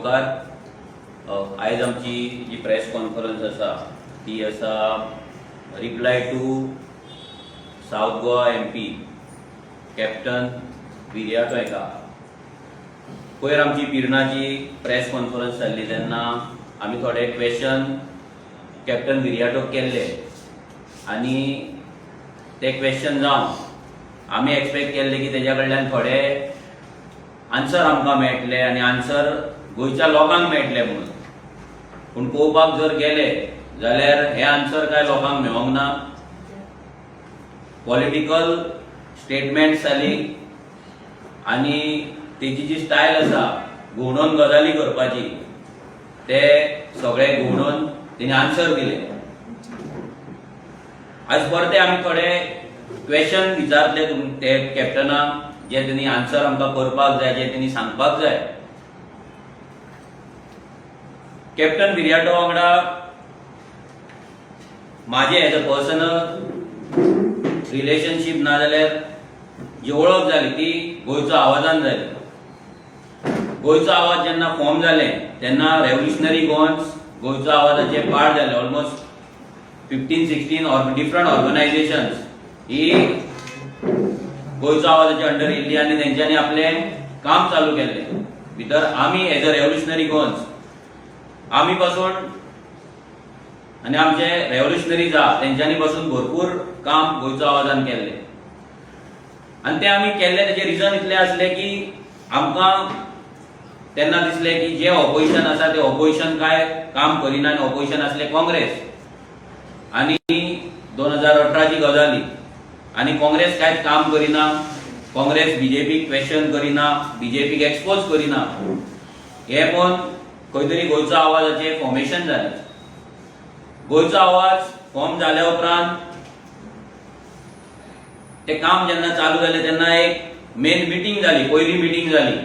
उपकार. आयज आमची जी प्रेस कॉन्फरन्स आसा ती आसा reply to South Goa MP Captain Viriato हेका. पयर आमची पिर्णाची प्रेस कॉन्फरन्स जाल्ली तेन्ना आमी थोडे क्वेश्चन कॅप्टन विरियाटोक केल्ले आनी ते क्वेश्चन जावन आमी एक्सपेक्ट केल्ले की तेज्या कडल्यान थोडे आन्सर आमकां मेळटले आनी आन्सर गोंयच्या लोकांक मेळटले म्हणून. पूण पळोवपाक जर गेले जाल्यार हे आन्सर काय लोकांक मेळोंक ना. पॉलिटिकल स्टेटमेंट्स जाली आनी तेजी जी स्टायल आसा घुंवडोवन गजाली करपाची, ते सगळे घुंवडोवन तेणी आन्सर दिले. आज परते आमी थोडे क्वेश्चन विचारले ते कॅप्टनाक, जे तेणी आन्सर आमकां करपाक जाय, जे तेणी सांगपाक जाय. कॅप्टन विरियाटो वांगडा माझे एज अ पर्सनल रिलेशनशीप ना जाल्यार जी वळख जाली ती गोंयचो आवाजान जाली. गोंयचो आवाज जेन्ना फॉर्म जाले तेन्ना रेव्होल्युशनरी गोवन्स गोंयचो आवाजाचे पार्ट जाले. Almost 15-16 different organisations ही गोंयचो आवाजाच्या अंडर येयल्ली आनी तेंच्यांनी आपलें काम चालू केल्लें. भितर आमी एज अ रेव्होल्युशनरी गोवन्स आमी पासून आनी आमचे रेव्होल्युशनरीज आहा तेंच्यांनी पासून भरपूर काम गोंयचो आवाजान केल्लें. आनी ते आमी केल्ले तेजे रिजन इतलें आसलें की आमकां तेन्ना दिसलें की जे ऑपोजिशन आसा ते ऑपोजिशन काय काम करिना आनी ऑपोजिशन आसलें काँग्रेस आनी 2018ची गजाली आनी काँग्रेस कांयच काम करिना, काँग्रेस बीजेपीक क्वेश्चन करिना, बीजेपीक एक्सपोज करिना, हे पळोवन खंय तरी गोंयचो आवाजाचें फॉर्मेशन जालें. गोंयचो आवाज फॉर्म जाल्या उपरांत ते काम जेन्ना चालू जालें तेन्ना एक मेन मिटींग जाली. पयली मिटींग जाली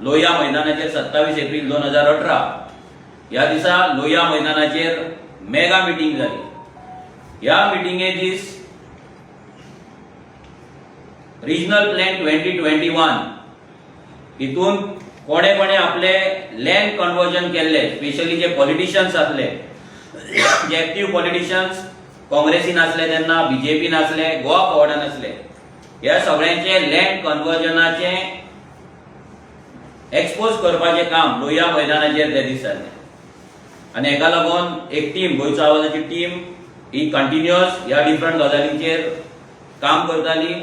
लोहिया मैदानाचेर. 27 एप्रील 2018 ह्या दिसा लोहिया मैदानाचेर मेगा मिटींग जाली. ह्या मिटिंगे दीस रिजनल प्लॅन 2021 हितून कोणे कोणे आपले लँड कन्वर्जन केल्ले, स्पेशली जे पॉलिटिशियन्स आसले, जे एक्टीव पॉलिटिशियन्स काँग्रेसीन आसले तेन्ना, बीजेपीन आसले, गोवा फॉरवर्डान आसले, ह्या सगळ्यांचे लँड कन्वर्जनाचे एक्सपोज करपाचें काम लोहिया मैदानाचेर ते दीस जालें. आनी हेका लागून एक टीम, गोंयचो आवाजाची टीम ही कंटिन्युअस ह्या डिफरंट गजालींचेर काम करताली,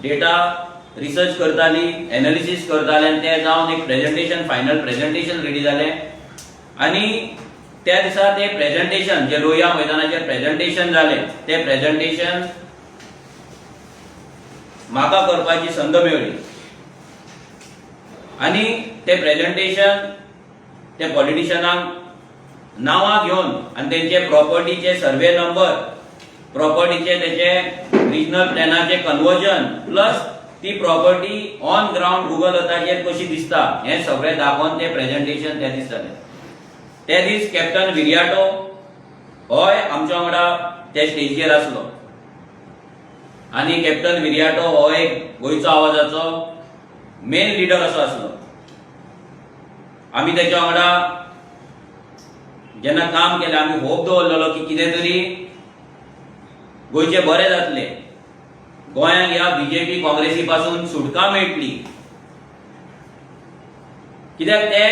डेटा रिसर्च करताली, एनालिसीस करताले आनी ते जावन एक प्रेझेंटेशन, फायनल प्रेझेंटेशन रेडी जालें. आनी त्या दिसा ते प्रेझेंटेशन जे लोहिया मैदानाचेर प्रेझेंटेशन जालें, ते प्रेझेंटेशन म्हाका करपाची संद मेळ्ळी. आनी ते प्रेझेंटेशन ते पॉलिटिशियनांक नांवां घेवन आनी तेंचे प्रॉपर्टीचे सर्वे नंबर, प्रॉपर्टीचे तेचे रिजनल प्लॅनाचे कन्वर्जन, प्लस ती प्रॉपर्टी ऑन ग्रावंड गुगल अर्थाचेर कशी दिसता हें सगळें दाखोवन ते प्रेझेंटेशन त्या दीस जालें. ते दीस कॅप्टन विरियाटो होय आमच्या वांगडा ते स्टेजीचेर आसलो आनी कॅप्टन विरियाटो हो एक गोंयचो आवाजाचो मेन लिडर असो आसलो. आमी तेच्या वांगडा जेन्ना काम केलें, आमी होप दवरलेलो की कितें तरी गोंयचें बरें जातलें, गोंयांक ह्या बीजेपी काँग्रेसी पासून सुटका मेळटली. कित्याक ते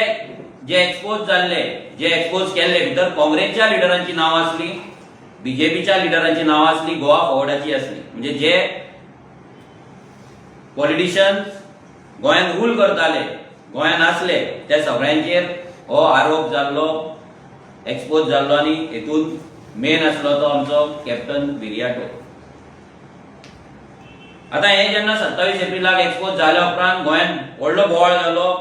जे एक्सपोज जाल्ले, जे एक्सपोज केल्ले, भितर काँग्रेसच्या लिडरांची नांवां आसली, बीजेपीच्या लिडरांची नांवां आसली, गोवा फॉरवर्डाची आसली. म्हणजे जे पॉलिटिशियन्स गोंयांत रूल करताले, गोंयांत आसले, त्या सगळ्यांचेर हो आरोप जाल्लो, एक्सपोज जाल्लो. आनी हेतून मेन आसलो तो आमचो कॅप्टन विरियाटो. आतां हे जेन्ना 27 एप्रिलाक एक्सपोज जाल्या उपरांत गोंयांत व्हडलो बोवाळ जालो.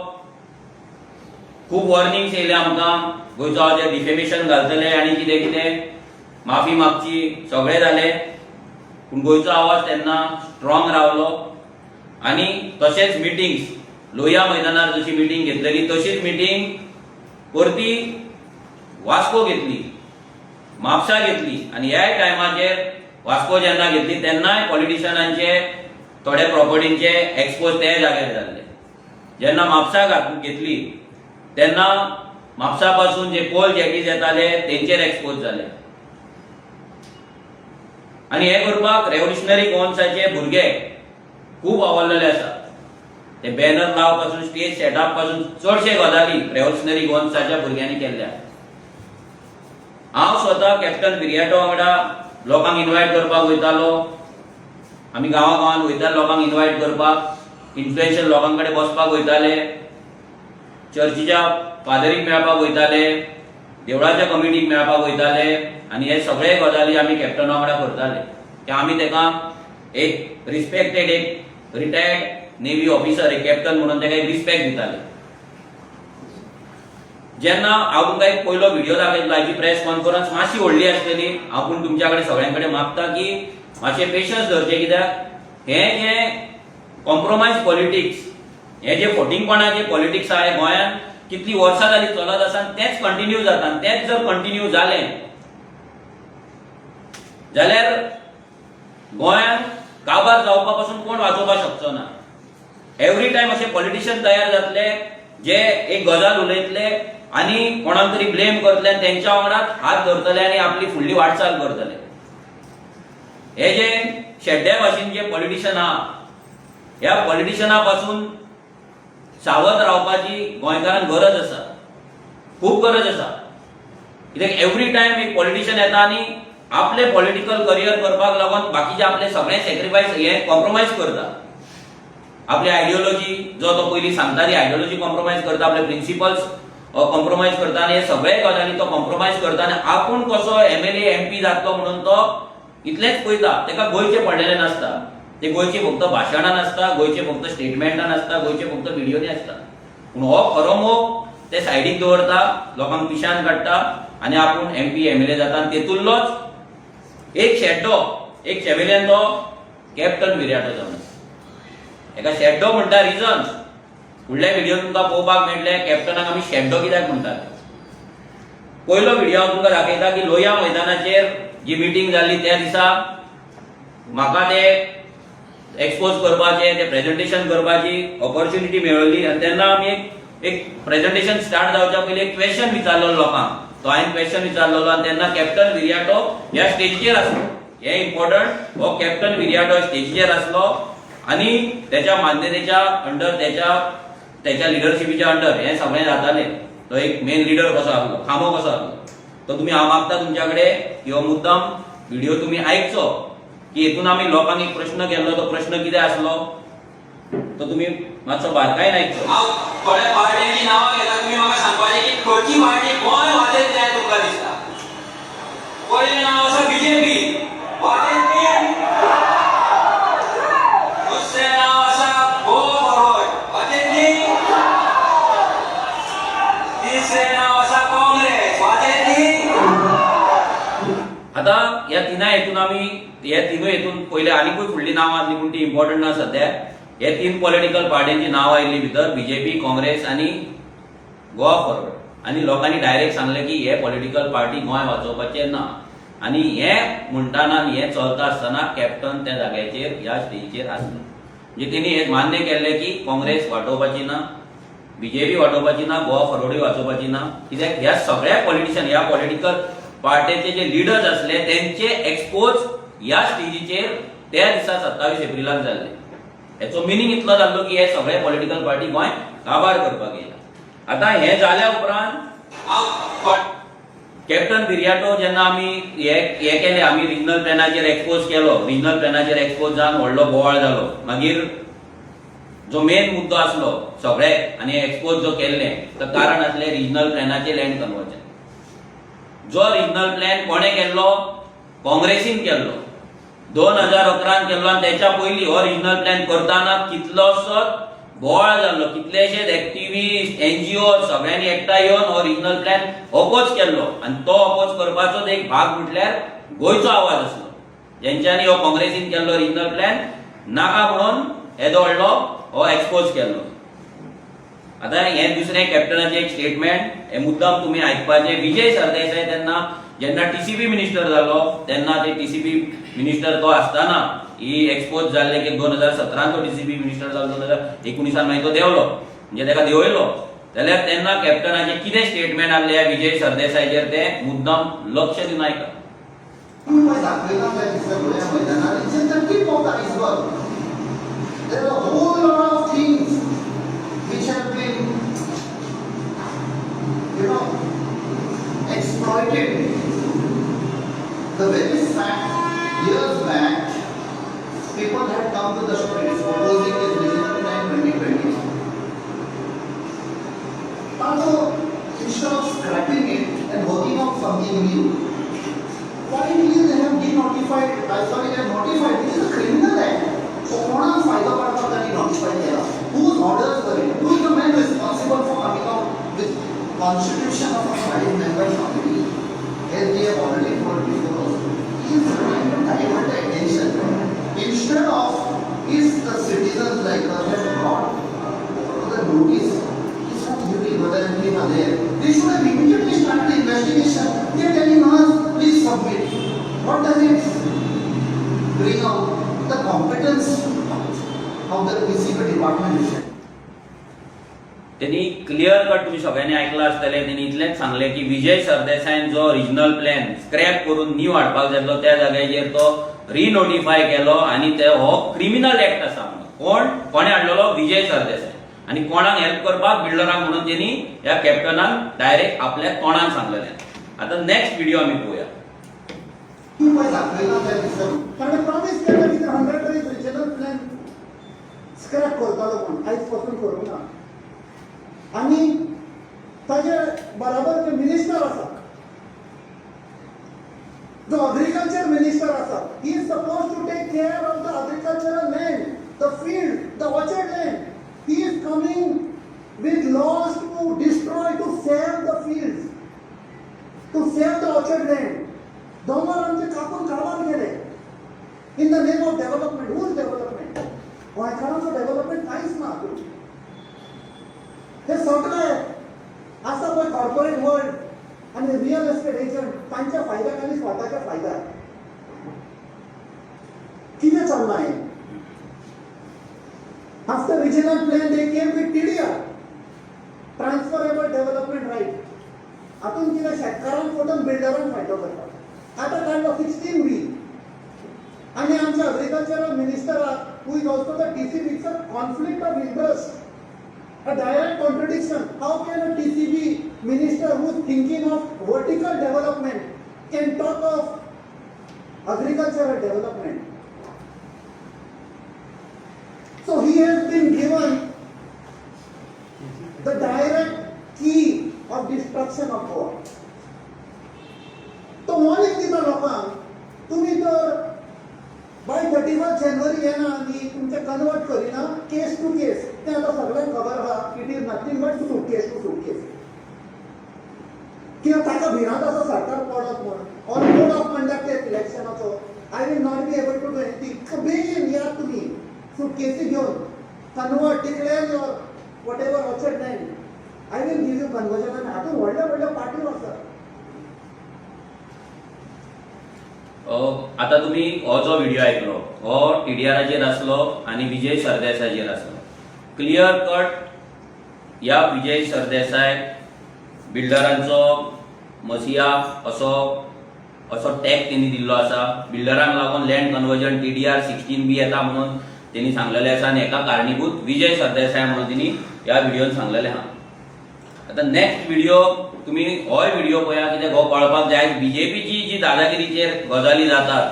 खूब वॉर्निंग्स येयले आमकां, गोंयचो आवाज डिफेमेशन घालतले आनी कितें कितें, माफी मागची, सगळें जालें. पूण गोंयचो आवाज तेन्ना स्ट्रॉंग रावलो आनी तशेंच मिटिंग्स, लोहिया मैदानार जशी मिटींग घेतलेली तशीच मिटींग परती वास्को घेतली, म्हापसा घेतली. आनी ह्याय टायमाचेर वास्को जेन्ना घेतली तेन्नाय पॉलिटिशियनांचे थोडे प्रॉपर्टींचे एक्सपोज ते जाग्यार जाल्ले. जेन्ना म्हापसा घेतली तेन्ना म्हापसा पासून जे पोल जेटीज येताले तेंचेर एक्सपोज जाले आनी हे करपाक रेव्होल्युशनरी गोवन्साचे भुरगे खूब वावरलेले आसा. ते बॅनर लाव पासून, स्टेज सेटअप पासून चडशे गजाली रेव्होल्युशनरी गोवन्साच्या भुरग्यांनी केल्ल्या. हांव स्वता कॅप्टन विरियाटो वांगडा लोकांक इन्वायट करपाक वयतालो. आमी गांवा गांवांत वयताले लोकांक इन्वायट करपाक, इन्फ्लुएन्शियल लोकां कडेन बसपाक वयताले, चर्चीच्या फादरीक मेळपाक वयताले, देवळाच्या कमिटीक मेळपाक वयताले आनी हे सगळे गजाली आमी कॅप्टना वांगडा करताले की आमी ताका एक रिस्पेक्टेड, एक रिटायर्ड नेव्ही ऑफिसर, एक कॅप्टन म्हणून ताका एक रिस्पेक्ट दिताले. जेन्ना हांव तुमकां एक पयलो व्हिडिओ दाखयतलो, हाची प्रेस कॉन्फरन्स मातशी व्हडली आसतली. हांव पूण तुमच्या कडेन सगळ्यां कडेन मागता की मातशें पेशन्स धरचें, कित्याक हे जे कॉम्प्रोमायज पॉलिटिक्स, हे जे फटींगपणाचे पॉलिटिक्स आहा, हे गोंयांत कितली वर्सां जाली चलत आसा आनी तेच कंटिन्यू जाता. आनी तेच जर कंटिन्यू जालें जाल्यार गोंयांत काबार जावपा पासून कोण वाचोवपाक शकचो ना. एवरी टायम अशे पॉलिटिशियन तयार जातले जे एक गजाल उलयतले आनी कोणाक तरी ब्लेम करतले आनी तेंच्या वांगडा हात धरतले आनी आपली फुडली वाटचाल करतले. हे जे शेड्ड्या भाशेन जे पॉलिटिशियन आहा, ह्या पॉलिटिशियना पासून सावध रावपाची गोंयकारांक गरज आसा, खूब गरज आसा. कित्याक एवरी टायम एक पॉलिटिशियन येता आनी आपले पॉलिटिकल करियर करपाक लागून बाकीचे आपले सगळे सॅक्रिफायस हे कॉम्प्रोमायज करता. आपली आयडियोलॉजी जो तो पयलीं सांगता ती आयडियोलॉजी कॉम्प्रोमायज करता, आपले प्रिंसिपल्स कॉम्प्रोमायज करता आनी हे सगळे गजाली तो कॉम्प्रोमायज करता आनी आपूण कसो एमएलए, एमपी जातलो म्हणून तो इतलेंच पळयता. ताका गोंयचें पडलेलें नासता. ते गोंयची फक्त भाशणां नासता, गोंयचे फक्त स्टेटमेंटां नासता, गोंयचे फक्त व्हिडियोनी आसता. पूण हो खरो मोग ते सायडीक दवरता, लोकांक पिशान काडटा आनी आपूण एमपी, एमएलए जाता. आनी तेतूंतलोच एक शेड्डो, एक सेविलियन, तो कॅप्टन विरियाटो जावन आसा. एका शेड्डो म्हणटा रिजन फुडल्या व्हिडिओ तुमकां पळोवपाक मेळटले, कॅप्टनाक आमी शेड्डो कित्याक म्हणटात. पयलो व्हिडिओ हांव तुमकां दाखयता की लोहिया मैदानाचेर जी मिटींग जाल्ली त्या दिसा म्हाका ते एक्सपोज करपाचे, ते प्रेझेंटेशन करपाची ऑपॉर्च्युनिटी मेळ्ळी. आनी तेन्ना आमी एक एक प्रेझेंटेशन स्टार्ट जावच्या पयलीं एक क्वेश्चन विचारलेलो लोकांक. तो हांवें क्वेश्चन विचारलेलो आनी तेन्ना कॅप्टन विरियाटो ह्या स्टेजीचेर आसलो. हे इम्पॉर्टंट, हो कॅप्टन विरियाटो स्टेजीचेर आसलो आनी त्याच्या मान्यतेच्या अंडर, त्याच्या त्याच्या लिडरशिपीच्या अंडर हे सगळें जातालें. तो एक मेन लिडर कसो आसलो, खांबो कसो आसलो. तो तुमी, हांव मागता तुमच्या कडेन की हो मुद्दाम व्हिडिओ तुमी आयकचो की हेतून आमी लोकांक एक प्रश्न केल्लो, तो प्रश्न कितें आसलो तो तुमी मातसो बारकायेन आयकचो. हांव थोड्या पार्ट्यांची नांवां घेता, तुमी म्हाका सांगपाचें की खंयची पार्टी गोंय वाचयत जाय तुमकां दिसता. पयलें नांव आसा बीजेपी, वाचयत. दुसरें नांव आसा गोवा फॉरवर्ड, वाचयतली. तिसरें नांव आसा काँग्रेस, वाचयतली. आता ह्या तिनाय हेतून आमी, हे तिनूय हेतून पयले आनीकूय फुडली नांवां आसली, पूण ती इम्पॉर्टंट ना सद्या. हे तीन पॉलिटिकल पार्ट्यांची नांवां आयिल्ली भितर, बीजेपी, काँग्रेस आनी गोवा फॉरवर्ड. आनी लोकांनी डायरेक्ट सांगलें की हे पॉलिटिकल पार्टी गोंय वाचोवपाचें ना. आनी हे म्हणटाना आनी हे चलता आसतना कॅप्टन त्या जाग्याचेर, ह्या स्टेजीचेर आसलो. म्हणजे तेणी हे मान्य केल्लें की काँग्रेस वाटोवपाची ना, बीजेपी वाटोवपाची ना, गोवा फॉरवर्डूय वाचोवपाची ना. कित्याक ह्या सगळ्या पॉलिटिशियन, ह्या पॉलिटिकल पार्ट्याचे जे लिडर्स असले तेंचे एक्सपोज ह्या स्टेजीचेर त्या दिसा 27 एप्रिलाक जाल्ले. हेचो मिनींग इतलो जाल्लो की हे सगळे पॉलिटिकल पार्टी गोंय काबार करपाक येयला. आतां हें जाल्या उपरांत हांव कॅप्टन विरियाटो जेन्ना आमी हे हे केले, आमी रिजनल प्लॅनाचेर एक्सपोज केलो. रिजनल प्लॅनाचेर एक्सपोज जावन व्हडलो बोवाळ जालो. मागीर जो मेन मुद्दो आसलो सगळे आनी एक्सपोज जो केल्ले तर कारण आसलें रिजनल प्लॅनाचे लँड कन्वर्जन. जो रिजनल प्लॅन कोणे केल्लो? काँग्रेसीन केल्लो, 2011न केल्लो. आनी त्याच्या पयलीं हो रिजनल प्लॅन करतना कितलोसोच बोवाळ जाल्लो, कितलेशेच एक्टिविस्ट, एनजीओ सगळ्यांनी एकठांय येवन हो रिजनल प्लॅन अपोज केल्लो. आनी तो अपोज करपाचोच एक भाग म्हटल्यार गोंयचो आवाज आसलो, जेंच्यांनी हो काँग्रेसीन केल्लो रिजनल प्लॅन नाका म्हणून येदो व्हडलो हो एक्सपोज केल्लो. आता हे दुसरें कॅप्टनाचें एक स्टेटमेंट, हे मुद्दाम तुमी आयकपाचें. विजय सरदेसाय तेन्ना जेन्ना टीसीपी मिनिस्टर जालो तेन्ना, ते टीसीपी मिनिस्टर तो आसतना ही एक्सपोज जाल्ले की 2017न तो टीसीपी मिनिस्टर जालो, 2019 मागीर तो देंवलो, म्हणजे ताका देंवयलो. जाल्यार तेन्ना कॅप्टनाचें कितें स्टेटमेंट आसलें विजय सरदेसायाचेर तें मुद्दाम लक्ष दिवन आयका. पळय दाखयलां त्या दिसा गोंया मैदानार. It's just the tip of the iceberg. There are a whole lot of things which have been exploited. The very fact, years back, people had come to the streets opposing this regional plan 2020. Also, instead of scrapping it and working out something new, why really they have denotified, sorry, they have notified, this is a criminal act. So कोणाक फायदो काडपाक तांणी notify केला? Whose orders were it? Who is the man responsible for coming out with constitution of a five-member committee? As we have already told before also, he is trying to divert the attention. Instead of, if the citizens like us have got the notice, some irregularities are there, they should have immediately started investigation. They are telling us, "Please submit." What does it bring out? The competence of the PCB department. त्यांनी clear cut, तुम्ही सगळ्यांनी आयकलां आसतलें, त्यांनी इतलेंच सांगलें की विजय सरदेसायन जो रिजनल प्लॅन स्क्रॅप करून न्यू हाडपाक जाल्लो त्या जाग्याचेर तो रिनोटिफाय केलो आनी ते हो क्रिमिनल एक्ट आसा म्हणून. कोण कोणे हाडलेलो? विजय सरदेसाय. आनी कोणाक हेल्प करपाक? बिल्डराक म्हणून त्यांनी ह्या कॅप्टनान डायरेक्ट आपल्या तोंडान सांगलेलें. आतां नेक्स्ट व्हिडिओ आमी पळोवया. पळय दाखयलां त्या दिसा ताणें प्रॉमीस केलें की 100 days regional plan scrap करतालो म्हूण. आयज पासून करूंक ना. आनी ताजे बराबर जे मिनिस्टर आसा, जो अग्रिकल्चर मिनिस्टर आसा, he is suppose to take care of the agricultural land, the field, the orchard land. He is coming with laws to destroy, to save the fields, to save the orchard land. दोंगर आमचे कापून काबार केले in the name of development. Whose development? गोंयकारांचो development कांयच ना हातूंत. हे सगळे आसा पळय कॉर्पोरेट वर्ल्ड आनी रियल एस्टेट एजंट, तांच्या फायद्याक आनी स्वताच्या फायद्याक कितें चल्लां हें? After regional plan, they came with TDR, transferable development right. हातून कितें, शेतकारांक फटोवन बिल्डरांक फायदो करता. आतां काडलो 16B आनी आमच्या agricultural मिनिस्टराक, who is also the TCB, it's a conflict of interest, a direct contradiction. How can a TCB minister who is thinking of vertical development can talk of agricultural development? So he has been given the direct key of destruction of Goa. तो warning दिता लोकांक, तुमी तर बाय 31 जानेवारी येना आनी तुमचें convert करिना, केस टू केस. तें आतां सगळ्यांक खबर आहा, it is nothing but suitcase to suitcase. कित्याक ताका भिरांत आसा सरकार पडत म्हूण ऑर कोड ऑफ कंडक्ट इलेक्शनाचो. I will not be able to do anything. बेगीन यात तुमी सुटकेसी घेवन, convert, declare your whatever orchard land, I will give you conversion. आनी हातूंत व्हडल्या व्हडल्या पार्ट्यो आसात. आता तुम्ही हो जो व्हिडिओ आयकलो हो टीडीआराचेर आसलो आनी विजय सरदेसायचेर आसलो. क्लियर कट ह्या विजय सरदेसाय बिल्डरांचो मसिया असो असो टॅग तेणी दिल्लो आसा. बिल्डरांक लागून लँड कन्वर्जन, टीडीआर, 16B येता म्हणून तेणी सांगलेलें आसा आनी हेका कारणीभूत विजय सरदेसाय म्हणून तेणी ह्या व्हिडियोन सांगलेलें आहा. आता नेक्स्ट व्हिडिओ तुम्ही होय व्हिडिओ पळया, कित्याक हो कळपाक जाय बीजेपीची जी दादागिरीचेर गजाली जातात.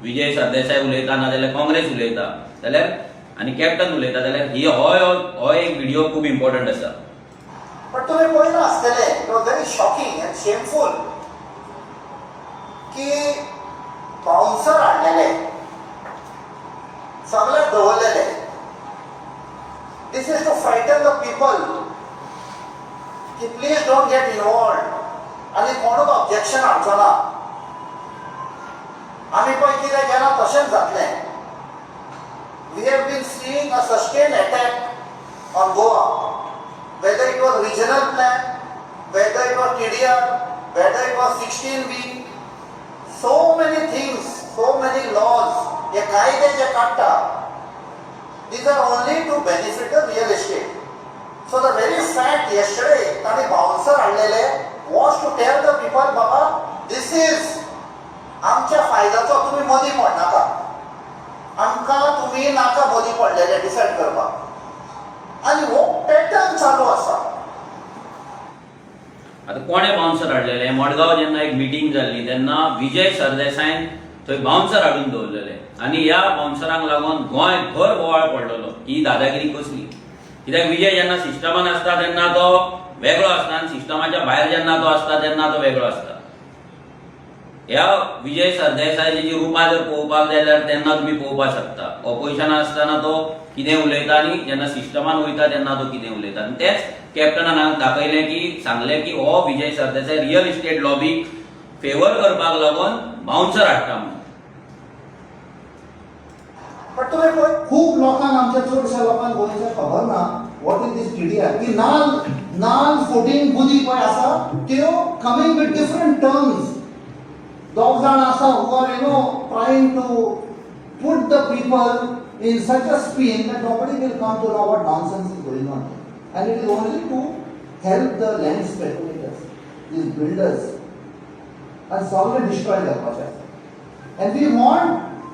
विजय सरदेसाय उलयता ना जाल्यार काँग्रेस उलयता जाल्यार आनी कॅप्टन उलयता जाल्यार ही होय हो एक व्हिडिओ खूब इम्पॉर्टंट आसा. पण तुम्ही पळयलां आसतलें, it was very shocking and shameful की बाउन्सर हाडलेले, सगळे दवरलेले. This is to frighten the people की please don't get involved आनी कोणूच ऑब्जेक्शन हाडचो ना, आमी पळय कितें केलां तशेंच जातलें. We have been seeing a sustained attack on Goa, whether it was regional plan, whether it was TDR, whether it was 16B, so many things, so many laws, हे कायदे जे काडटा, these are only to benefit the real estate. So the very fact yesterday तांणी bouncer हाडलेले was to tell the people, Baba, this is आमच्या फायद्याचो, तुमी मदीं पडनाका, आमकां तुमी नाका मदीं पडलेले डिसायड करपाक. आनी हो पॅटर्न चालू आसा. आतां कोणें बाउन्सर हाडलेले? मडगांव जेन्ना एक मिटींग जाल्ली तेन्ना विजय सरदेसायन थंय बाउन्सर हाडून दवरलेले आनी ह्या बाउन्सरांक लागून गोंय भर बोवाळ पडलेलो की ही दादागिरी कसली. कित्याक विजय जेन्ना सिस्टमान आसता तेन्ना तो वेगळो आसता आनी सिस्टमाच्या भायर जेन्ना तो आसता तेन्ना तो वेगळो आसता. ह्या विजय सरदेसायाची जी रुपां जर पळोवपाक जाय जाल्यार तेन्ना तुमी पळोवपाक शकता, ऑपोजिशनान आसतना तो कितें उलयता आनी जेन्ना सिस्टमान वयता तेन्ना तो कितें उलयता. आनी तेच कॅप्टनान दाखयलें की, सांगलें की हो विजय सरदेसाय रियल इस्टेट लॉबीक फेवर करपाक लागून बाउन्सर हाडटा म्हणून. बट तुमी पळय, खूब लोकांक, आमच्या चडश्या लोकांक गोंयच्या खबर ना what is this TDR. ही नाल नाल फोटींग बुदी पळय आसा त्यो कमींग विथ डिफरंट टर्म्स. दोग जाण आसा who are trying to put the people in such a spin that nobody will come to know what nonsense is going on. And it is only to help the land speculators, these builders, and सगळें destroy करपाचें आसा. And we want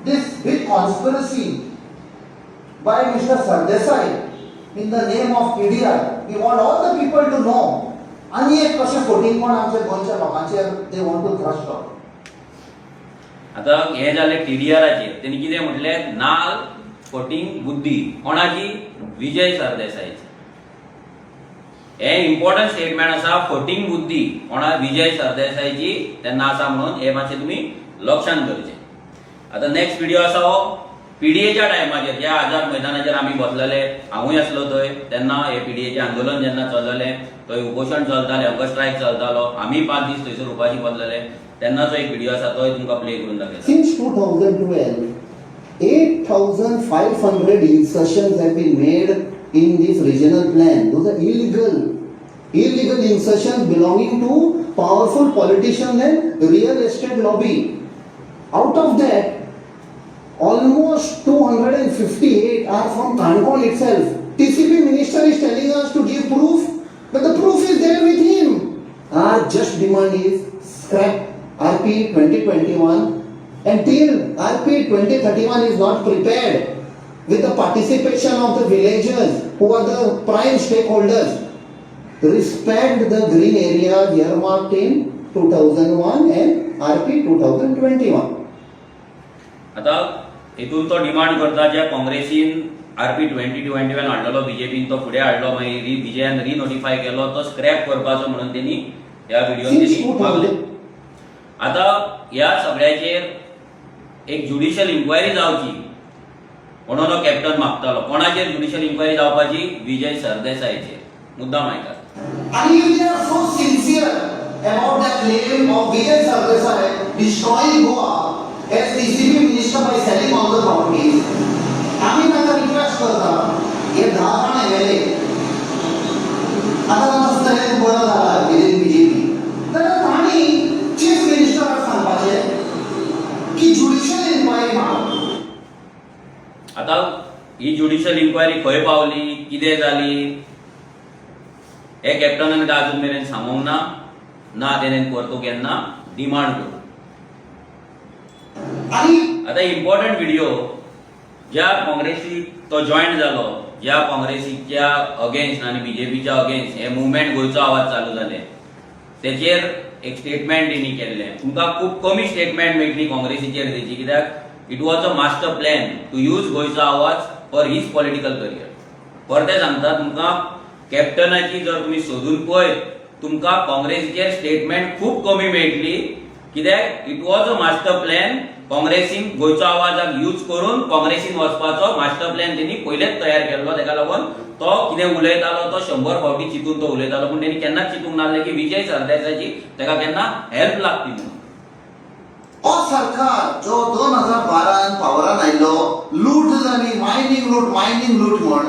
this big conspiracy by Mr. Sardesai in the name of TDR. We want all the people to know. आनी एक कशें फटींगपण आमच्या गोंयच्या लोकांचेर they want to thrust on. आतां हें जालें टीडीआराचेर. तेणी कितें म्हटलें? नाल फटींग बुद्धी कोणाची? विजय सरदेसायची. हें इम्पॉर्टंट स्टेटमेंट आसा. फटींग बुद्धी कोणा? विजय सरदेसायची तेन्ना आसा म्हणून हें मातशें तुमी लक्षांत दवरचें. आतां नेक्स्ट व्हिडिओ आसा हो पीडीएच्या टायमाचेर, ज्या आझाद मैदानाचेर आमी बसलेले, हांवूय आसलो थंय तेन्ना. हे पीडीएचें आंदोलन जेन्ना चललेलें, थंय उपोशण चलतालें, हंगर स्ट्रायक चलतालो, आमी 5 दीस थंयसर उपाशी बसलेले, तेन्नाचो एक व्हिडिओ आसा, तोय तुमकां प्ले करून दाखयता. Since 2012, 8,500 insertions have been made in this regional plan. Those are illegal. Illegal insertions belonging to powerful politicians and real estate lobby. Out of that, almost 258 are from Canacona itself. TCP minister is telling us to give proof, but the proof is there with him. Our just demand is scrap RP 2021 until RP 2031 is not prepared with the participation of the villagers who are the prime stakeholders. Respect the green areas earmarked in 2001 and RP 2021. आता हितून तो demand करता, ज्या काँग्रेसीन RP 2021 हाडलेलो, बीजेपीन तो फुडें हाडलो, मागीर विजयान रिनोटिफाय केलो, तो स्क्रॅप करपाचो म्हणून तेणी ह्या व्हिडियोन Since तेणी मागलें. 2000 आता ह्या सगळ्याचेर एक ज्युडिशियल इन्क्वायरी जावची म्हणून हो कॅप्टन मागतालो. कोणाचेर ज्युडिशियल इन्क्वायरी जावपाची? विजय सरदेसायचेर. मुद्दाम आयकात. And if they are so sincere about the claim of Vijay Sardesai destroying Goa as TCP minister by selling all the properties, आमी तांकां रिक्वेस्ट करता, हे 10 जाण एमएलए आतां तांचो स्ट्रेंथ बरो जाला विदीन बीजेपी, जाल्यार तांणी चीफ मिनिस्टराक सांगपाचें की ज्युडिशियल इन्क्वायरी मागप. आता ही ज्युडिशियल इन्क्वायरी खंय पावली, कितें जाली, हे कॅप्टनान काय अजून मेरेन सांगूंक ना. ना तेणेन परतू केन्ना डिमांड करूं. आनी आता इम्पॉर्टंट व्हिडिओ, ज्या काँग्रेसीक तो जॉईन जालो, ज्या काँग्रेसीच्या अगेन्स्ट आनी बीजेपीच्या अगेन्स्ट हे मुवमेंट गोंयचो आवाज चालू जाले, तेचेर एक स्टेटमेंट तेणी केल्लें. तुमकां खूब कमी स्टेटमेंट मेळटली काँग्रेसीचेर तेची, कित्याक it was a master plan to use गोंयचो आवाज for his political career. परते सांगता तुमकां, कॅप्टनाची जर तुमी सोदून पळयत, तुमकां काँग्रेसीचेर स्टेटमेंट खूब कमी मेळटली, कित्याक it was a master plan. काँग्रेसीन गोंयचो आवाजाक यूज करून काँग्रेसीन वचपाचो मास्टर प्लॅन तेणी पयलेच तयार केल्लो. तेका लागून तो कितें उलयतालो तो 100 फावटी चिंतून तो उलयतालो, पूण तेणी केन्नाच चिंतूंक नासलें की विजय सरदेसायची तेका केन्ना हेल्प लागती म्हणून. हो सरकार जो 2012 पावरान आयलो, लूट जाली, मायनींग लूट, मायनींग लूट म्हण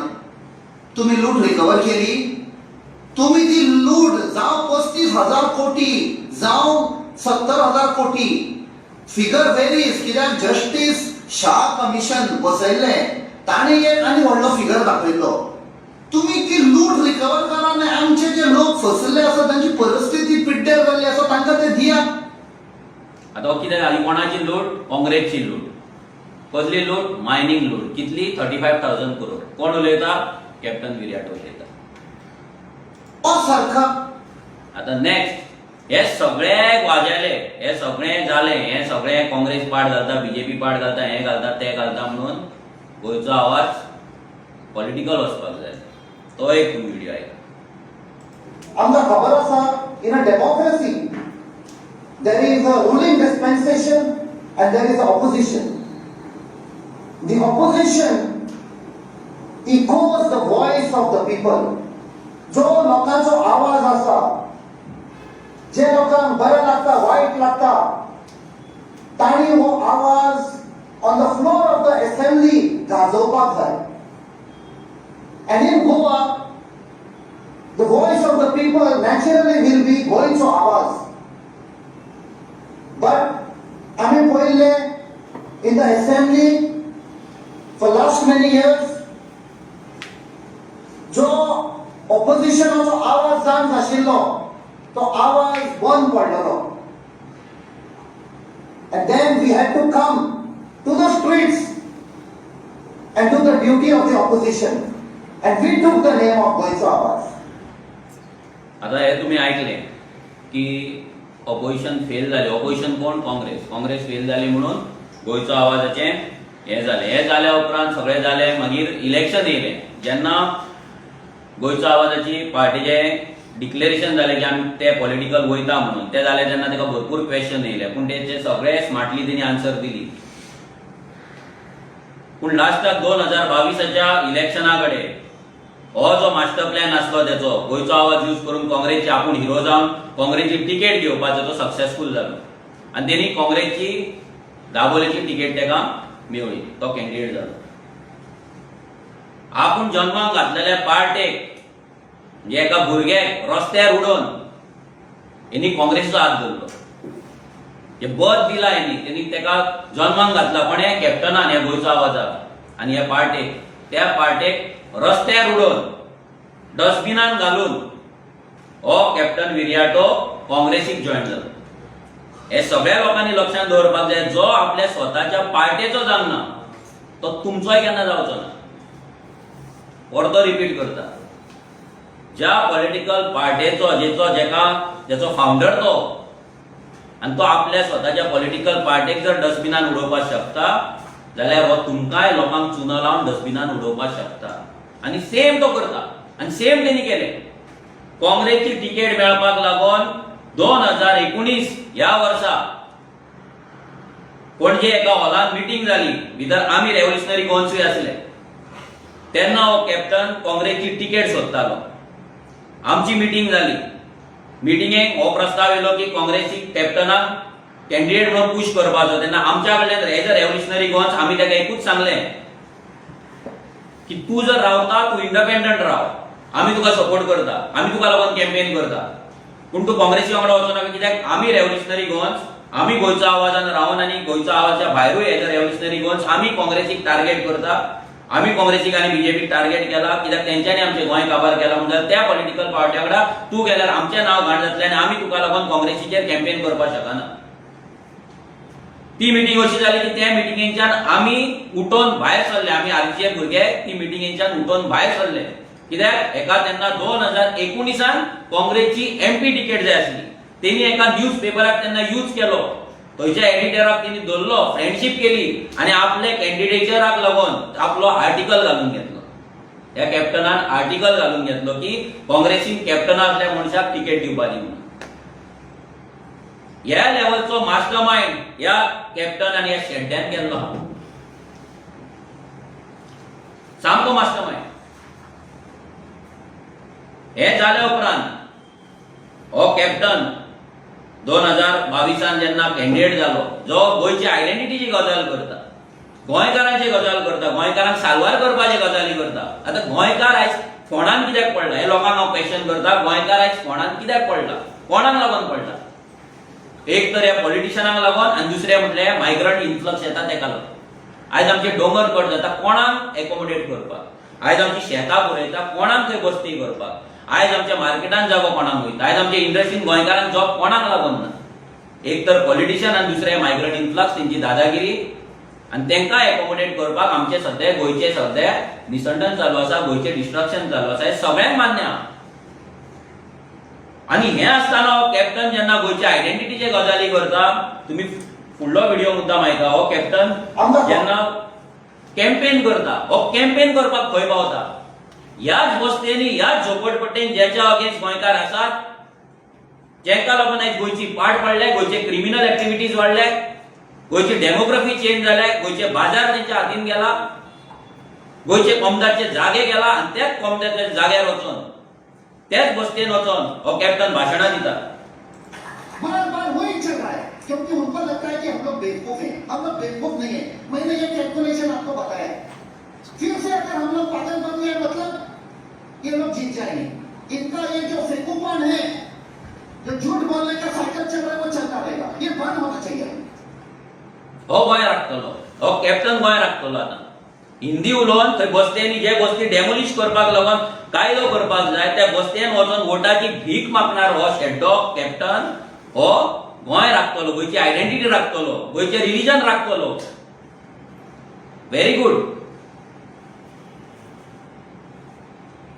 तुम्ही लूट रिकवर केली? तुम्ही ती लूट जावं 35,000 कोटी, जावं 70,000 कोटी, फिगर वेरीज, कित्याक जस्टीस शाह कमिशन बसयल्लें, ताणें एक आनी व्हडलो फिगर दाखयल्लो. तुम्ही ती लूट रिकवर करा आनी आमचे जे लोक फसले आसा, तांची परिस्थिती पिड्ड्यार जाल्ली आसा, तांकां ते दिया. आतां हो कितें जाली? कोणाची लूट? काँग्रेसची लूट. कसली लूट? मायनींग लूट. कितली? 35,000 करोड. कोण उलयता? कॅप्टन विरियाटो उलयता. हो सारखा. आता नेक्स्ट, हे सगळे वाजेले, हे सगळे जाले, हे सगळे काँग्रेस पाड घालता, बीजेपी पाड घालता, हे घालता, ते घालता म्हणून गोंयचो आवाज पॉलिटिकल वचपाक जाय. तो एक व्हिडिओ आयला. आमकां खबर आसा, in a democracy there is a ruling dispensation and there is a opposition. The opposition echoes the voice of the people. जो लोकांचो आवाज आसा, जे लोकांक बरें लागता, वायट लागता, तांणी हो आवाज on the floor of the assembly गाजोवपाक जाय. And in Goa, the voice of the people naturally will be गोंयचो आवाज. But आमी पळयल्ले, in the assembly for last many years, जो ऑपोजिशनाचो आवाज जावन आशिल्लो, तो आवाज बंद पडलेलो. And then we had to come to the streets and do the duty of the opposition. And we took the name of गोंयचो आवाज. आता हे तुम्ही ऐकले की ऑपोजिशन फेल जाले. ऑपोजिशन कोण? काँग्रेस. काँग्रेस फेल जाली म्हणून गोंयचो आवाजाचें हें जालें. हें जाल्या उपरांत सगळें जालें, मागीर इलेक्शन येयलें. जेन्ना गोंयचो आवाजाची पार्टीचें डिक्लेरेशन जालें की आमी ते पॉलिटिकल वयता म्हणून, ते जालें तेन्ना ताका भरपूर क्वेश्चन येयले, पूण तेचे सगळे स्मार्टली तेणी आन्सर दिली. पूण लास्टाक 2022च्या इलेक्शना कडेन हो जो मास्टर प्लॅन आसलो तेचो, गोंयचो आवाज यूज करून काँग्रेसची आपूण हिरो जावन काँग्रेसची तिकेट घेवपाचो, तो सक्सेसफूल जालो आनी तेणी काँग्रेसची दाबोलेची तिकेट ताका मेवळी. तो कॅन्डिडेट जालो. आपूण जन्माक घातलेल्या पार्टेक, म्हणजे एका भुरग्याक रस्त्यार उडोवन हेणी काँग्रेसीचो हात धरलो. हे बद दिला हेणी, तेणी ताका जन्माक घातला. पण हे कॅप्टनान ह्या गोंयचो आवाजाक आनी ह्या पार्टेक, त्या पार्टेक रस्त्यार उडोवन, डस्टबिनान घालून हो कॅप्टन विरियाटो काँग्रेसीक जॉयन जालो. हे सगळ्या लोकांनी लक्षात दवरपाक जाय, जो आपल्या स्वताच्या पार्टेचो जावना तो तुमचोय केन्ना जावचो ना. परतो रिपीट करता, ज्या पॉलिटिकल पार्टेचो, जेचो, जेका जेचो फावंडर तो, आनी तो आपल्या स्वताच्या पॉलिटिकल पार्टेक जर डस्टबिनान उडोवपाक शकता जाल्यार हो तुमकांय लोकांक चुनो लावन डस्टबिनान उडोवपाक शकता. आनी सेम तो करता आनी सेम तेणी केलें. काँग्रेसची तिकेट मेळपाक लागून 2019 ह्या वर्सा पणजे एका हॉलान मिटींग जाली. भितर आमी रेव्होल्युशनरी गोवन्सूय आसले. तेन्ना हो कॅप्टन काँग्रेसची तिकेट सोदतालो. आमची मिटींग जाली. मिटिंगेक हो प्रस्ताव येयलो की काँग्रेसी कॅप्टनाक कॅन्डिडेट म्हणून पुश करपाचो. तेन्ना आमच्या कडल्यान, एज अ रेव्होल्युशनरी गोवन्स, आमी ताका एकूच सांगलें की तूं जर रावता, तूं इंडिपेंडंट राव, आमी तुका सपोर्ट करता, आमी तुका लागून कॅम्पेन करता, पूण तूं काँग्रेसी वांगडा वचो नाका. कित्याक आमी रेव्होल्युशनरी गोवन्स, आमी गोंयचो आवाजान रावन आनी गोंयचो आवाजाच्या भायरूय एज अ रेव्होल्युशनरी गोवन्स आमी काँग्रेसीक टार्गेट करता. आमी काँग्रेसीक आनी बीजेपीक टार्गेट केला, कित्याक तेंच्यांनी आमचें गोंय काबार केला. म्हणल्यार त्या पॉलिटिकल पार्ट्या वांगडा तूं गेल्यार आमचें नांव घाण जातलें आनी आमी तुका लागून काँग्रेसीचेर कॅम्पेन करपाक शकना. ती मिटींग अशी जाली की त्या मिटिंगेच्यान आमी उठोन भायर सरले. आमी आरजीचे भुरगे ती मिटिंगेच्यान उठोन भायर सरले, कित्याक एका तेन्ना 2019 काँग्रेसची एमपी तिकेट जाय आसली. तेणी एका न्यूज पेपराक तेन्ना यूज केलो. थंयच्या एडिटराक तेणी धरलो, फ्रेंडशीप केली आनी आपले कॅन्डिडेचराक लागून आपलो आर्टिकल घालून घेतलो. ह्या कॅप्टनान आर्टिकल घालून घेतलो की काँग्रेसीन कॅप्टनांतल्या मनशाक तिकेट दिवपाची म्हणून. ह्या लेवलचो मास्टर मायंड ह्या कॅप्टन आनी ह्या शेड्ड्यान केल्लो आहा. सामको मास्टर मायंड. हे जाल्या उपरांत हो कॅप्टन 2022 जेन्ना कॅन्डिडेट जालो, जो गोंयची आयडेंटिटीची गजाल करता, गोंयकारांची गजाल करता, गोंयकारांक साल्वार करपाची गजाली करता. आतां गोंयकार आयज फोंडान कित्याक पडला, हे लोकांक हांव क्वेश्चन करता. गोंयकार आयज फोंडान कित्याक पडला? कोणाक लागून पडला? एक तर ह्या पॉलिटिशनांक लागून आनी दुसरें म्हटल्यार मायग्रंट इन्फ्लक्स येता तेका लागून. आयज आमचे दोंगर कट जाता, कोणाक एकोमोडेट करपाक? आयज आमची शेतां पुरयता कोणाक थंय बस्ती करपाक? आयज आमच्या मार्केटान जागो कोणाक वयता? आयज आमच्या इंडस्ट्रीन गोंयकारांक जॉब कोणाक लागून ना? एक तर पॉलिटिशियन आनी दुसरे मायग्रंट इन्फ्लक्स, तेंची दादागिरी आनी तांकां एकोमोडेट करपाक आमचे सध्या गोंयचे सध्या निसंडन चालू आसा, गोंयचें डिस्ट्रक्शन चालू आसा, हें सगळ्यांक मान्य आहा. आनी हें आसतना हो कॅप्टन जेन्ना गोंयच्या आयडेंटिटीचे गजाली करता, तुमी फुडलो व्हिडिओ मुद्दाम आयका. हो कॅप्टन जेन्ना कॅम्पेन करता, हो कॅम्पेन करपाक खंय पावता? ह्याच वस्तेनी, ह्याच झोपडपट्टेन ज्याच्या अगेन्स्ट गोंयकार आसात, जेका लागून आयज गोंयची पाड पडल्या, गोंयचे क्रिमिनल एक्टिविटीज वाडल्या, गोंयची डेमोग्राफी चेंज जाल्या, गोंयचे बाजार तेंच्या हातीन गेला, गोंयचे कोमदारचे जागे गेला आनी त्याच कोमदारच्या जाग्यार वचोन, त्याच बस्तेन वचोन हो कॅप्टन भाशणां दिता. बार बार वही चल रहा है, क्योंकि उनको लगता है कि हम लोग बेवकूफ हैं. हम लोग बेवकूफ नहीं है. मैंने ये कैलकुलेशन आपको बताया है. फिर से अगर हम लोग पागल बन गए, मतलब ये लोग जीत जाएंगे. इनका ये जो फेकूपन है, जो झूठ बोलने का साइकिल चल रहा है, वो चलता रहेगा. ये बंद होना चाहिए. हो गोंय राखतलो, हो कॅप्टन गोंय राखतलो. आतां हिंदी उलोवन थंय बस्त्यांनी, जे बस्ती डेमोलिश करपाक लागून कायदो करपाक जाय, त्या बस्त्यान वचोन वोटाची भीक मागणार हो शेड्डो कॅप्टन हो गोंय राखतलो, गोंयची आयडेंटिटी राखतलो, गोंयचें रिलिजन राखतलो. Very good.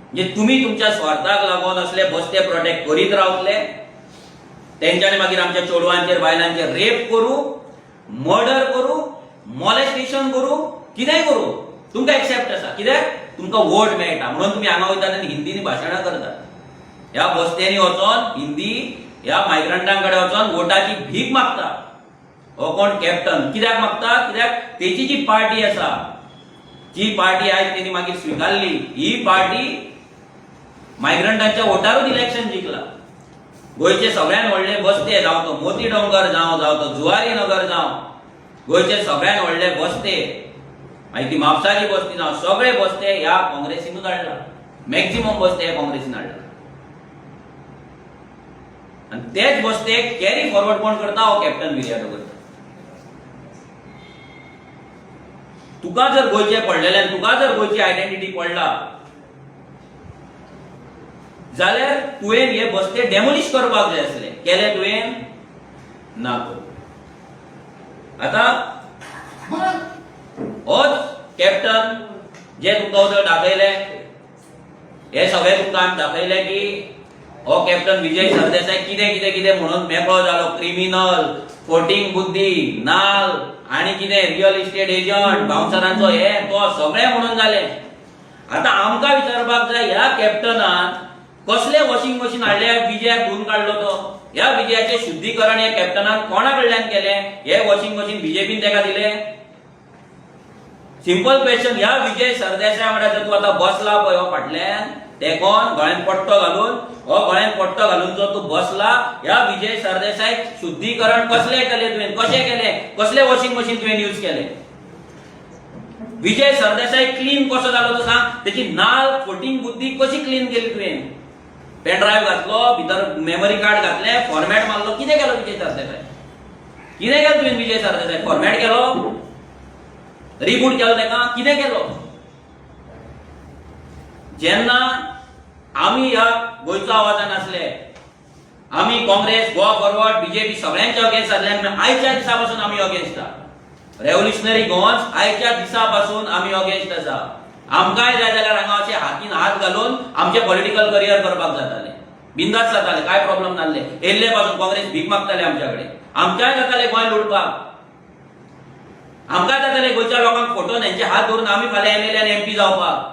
म्हणजे तुमी तुमच्या स्वार्थाक लागून असले बस्ते प्रोटेक्ट करीत रावतले. तेंच्यांनी मागीर आमच्या चेडवांचेर, बायलांचेर रेप करूं, मर्डर करूं, मॉलेस्टेशन करूं, कितेंय करूं, तुमकां एक्सेप्ट आसा. कित्याक? तुमकां वोट मेळटा म्हणून तुमी हांगा वयतात आनी हिंदीनी भाशणां करतात. ह्या बस्त्यांनी वचोन हिंदी ह्या मायग्रंटां कडेन वचोन वोटाची भीक मागता हो कोण कॅप्टन. कित्याक मागता? कित्याक तेची जी पार्टी आसा, जी पार्टी आयज तेणी मागीर स्विकारली, ही पार्टी मायग्रंटांच्या वोटारूच इलेक्शन जिखला. गोंयचे सगळ्यात व्हडले बस्ते, जावं तो मोती डोंगर जावं, जावं तो जुवारी नगर जावं, गोंयचे सगळ्यात व्हडले बस्ते, मागीर ती म्हापसाची बस्ती जावं, सगळे बस्ते ह्या काँग्रेसीनूच हाडला. मॅक्झिमम बस्ते ह्या काँग्रेसीन हाडला आनी तेच बस्ते कॅरी फॉरवर्ड कोण करता? हो कॅप्टन विरियातो करता. तुका जर गोंयचें पडलेलें, तुका जर गोंयची आयडेंटिटी पडला जाल्यार तुवें हे बस्ते डेमोलिश करपाक जाय आसले. केले तुवें? ना. आतां होच कॅप्टन जे तुमकां उदक दाखयले, हे सगळे तुमकां आमी दाखयले की हो कॅप्टन विजय सरदेसाय कितें कितें कितें म्हणून मेकळो जालो. क्रिमिनल, फोटींग बुद्धी, नाल आनी कितें रियल इस्टेट एजंट, बाउन्सरांचो हे तो सगळे म्हणून जाले. आतां आमकां विचारपाक जाय, ह्या कॅप्टनान कसले वॉशिंग मशीन हाडले विजयाक धुवन काडलो तो? ह्या विजयाचें शुद्धीकरण ह्या कॅप्टनान कोणा कडल्यान केलें? हे वॉशिंग मशीन बीजेपीन ताका दिलें? Simple question. ह्या विजय सरदेसाय वांगडा जर तूं आतां बसला पळय, हो फाटल्यान तेकोन गळ्यान पट्टो घालून, हो गळ्यान पट्टो घालून जो तूं बसला, ह्या विजय सरदेसाय शुद्धीकरण कसलें केलें तुवें? कशें केलें? कसलें वॉशिंग मशीन तुवें यूज केलें? विजय सरदेसाय क्लीन कसो जालो तो सांग. तेची नाल फोटींग बुद्धी कशी क्लीन केली तुवें? पेन ड्रायव्ह घातलो भितर, मेमरी कार्ड घातलें, फॉर्मॅट मारलो, कितें केलो विजय सरदेसाय? कितें केलें तुवें विजय सरदेसाय? फॉर्मॅट केलो, रिबूट केलो ताका, कितें केलो? जेन्ना आमी ह्या गोंयचो आवाजान आसले, आमी काँग्रेस, गोवा फॉरवर्ड, बीजेपी सगळ्यांच्या अगेन्स्ट आसले आनी आयच्या दिसा पासून आमी अगेन्स्ट आसा. रेव्होल्युशनरी गोवन्स आयच्या दिसा पासून आमी अगेन्स्ट आसा. आमकांय जाय जाल्यार हांगा अशें हातीन हात घालून आमचें पॉलिटिकल करियर करपाक जातालें, बिंदास जातालें, कांय प्रॉब्लम नासले. येयल्ले पासून काँग्रेस भीक मागताले आमच्या कडेन. आमकांय जातालें गोंय लुटपाक, आमकांय जातालें गोंयच्या लोकांक फटोवन हेंचे हात धरून आमी फाल्यां एमएलए आनी एमपी जावपाक.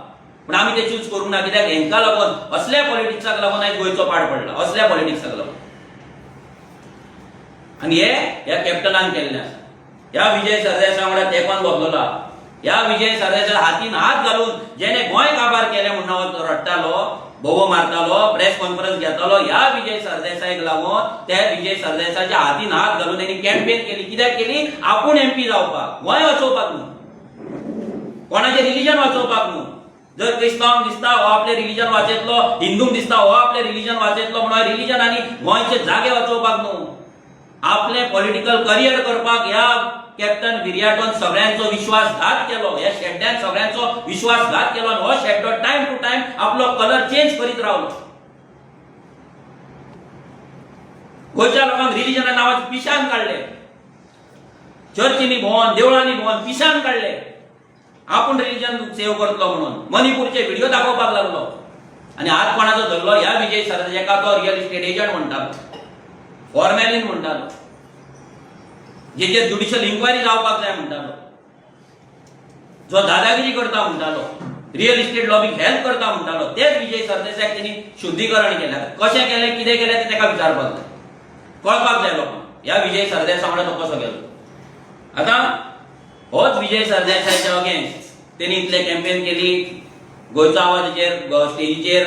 पूण आमी ते चूज करूंक ना, कित्याक हेंकां लागून, असल्या पॉलिटिक्साक लागून आयज गोंयचो पाड पडला, असल्या पॉलिटिक्साक लागून. आनी हे ह्या कॅप्टनान केल्लें आसा. ह्या विजय सरदेसाय वांगडा तेंकोन बसलोला, ह्या विजय सरदेसाय हातीन हात घालून जेणे गोंय काबार केलें म्हणून तो रडटालो, बोबो मारतालो, प्रेस कॉन्फरन्स घेतालो, ह्या विजय सरदेसायक लागून त्या विजय सरदेसाच्या हातीन हात घालून तेणी कॅम्पेन केली. कित्याक केली? आपूण एमपी जावपाक, गोंय वाचोवपाक न्हू, कोणाचें रिलिजन वाचोवपाक न्हू. जर क्रिस्तांवांक दिसता हो आपलें रिलिजन वाचयतलो, हिंदूंक दिसता हो आपलें रिलिजन वाचयतलो म्हणून रिलिजन आनी गोंयचे जागे वाचोवपाक न्हू, आपलें पॉलिटिकल करियर करपाक ह्या कॅप्टन विरियाटोन सगळ्यांचो विश्वासघात केलो. ह्या शेड्ड्यान सगळ्यांचो विश्वासघात केलो आनी हो शेड्डो टायम टू टायम आपलो कलर चेंज करीत रावलो. गोंयच्या लोकांक रिलिजना नांवान पिशान काडले, चर्चींनी भोंवन, देवळांनी भोंवन पिशान काडले, आपूण रिलिजन सेव करतलो म्हणून. मणिपूरचे व्हिडिओ दाखोवपाक लागलो आनी हात कोणाचो धरलो? ह्या विजय सर, जेका तो रियल इस्टेट एजंट म्हणटालो, फॉर्मेलीन म्हणटालो, जेचेर ज्युडिशियल इन्क्वायरी जावपाक जाय म्हणटालो, जो दादागिरी करता म्हणटालो, रियल इस्टेट लॉबीक हेल्प करता म्हणटालो, तेच विजय सरदेसायाक तेणी शुद्धीकरण केलें. आतां कशें केलें, कितें केलें तें ताका विचारपाक जाय, कळपाक जाय लोकांक, ह्या विजय सरदेसाय वांगडा तो कसो गेलो. आतां होच विजय सरदेसायाच्या अगेन्स्ट तेणी इतले कॅम्पेन केली, गोंयचो आवाजाचेर स्टेजीचेर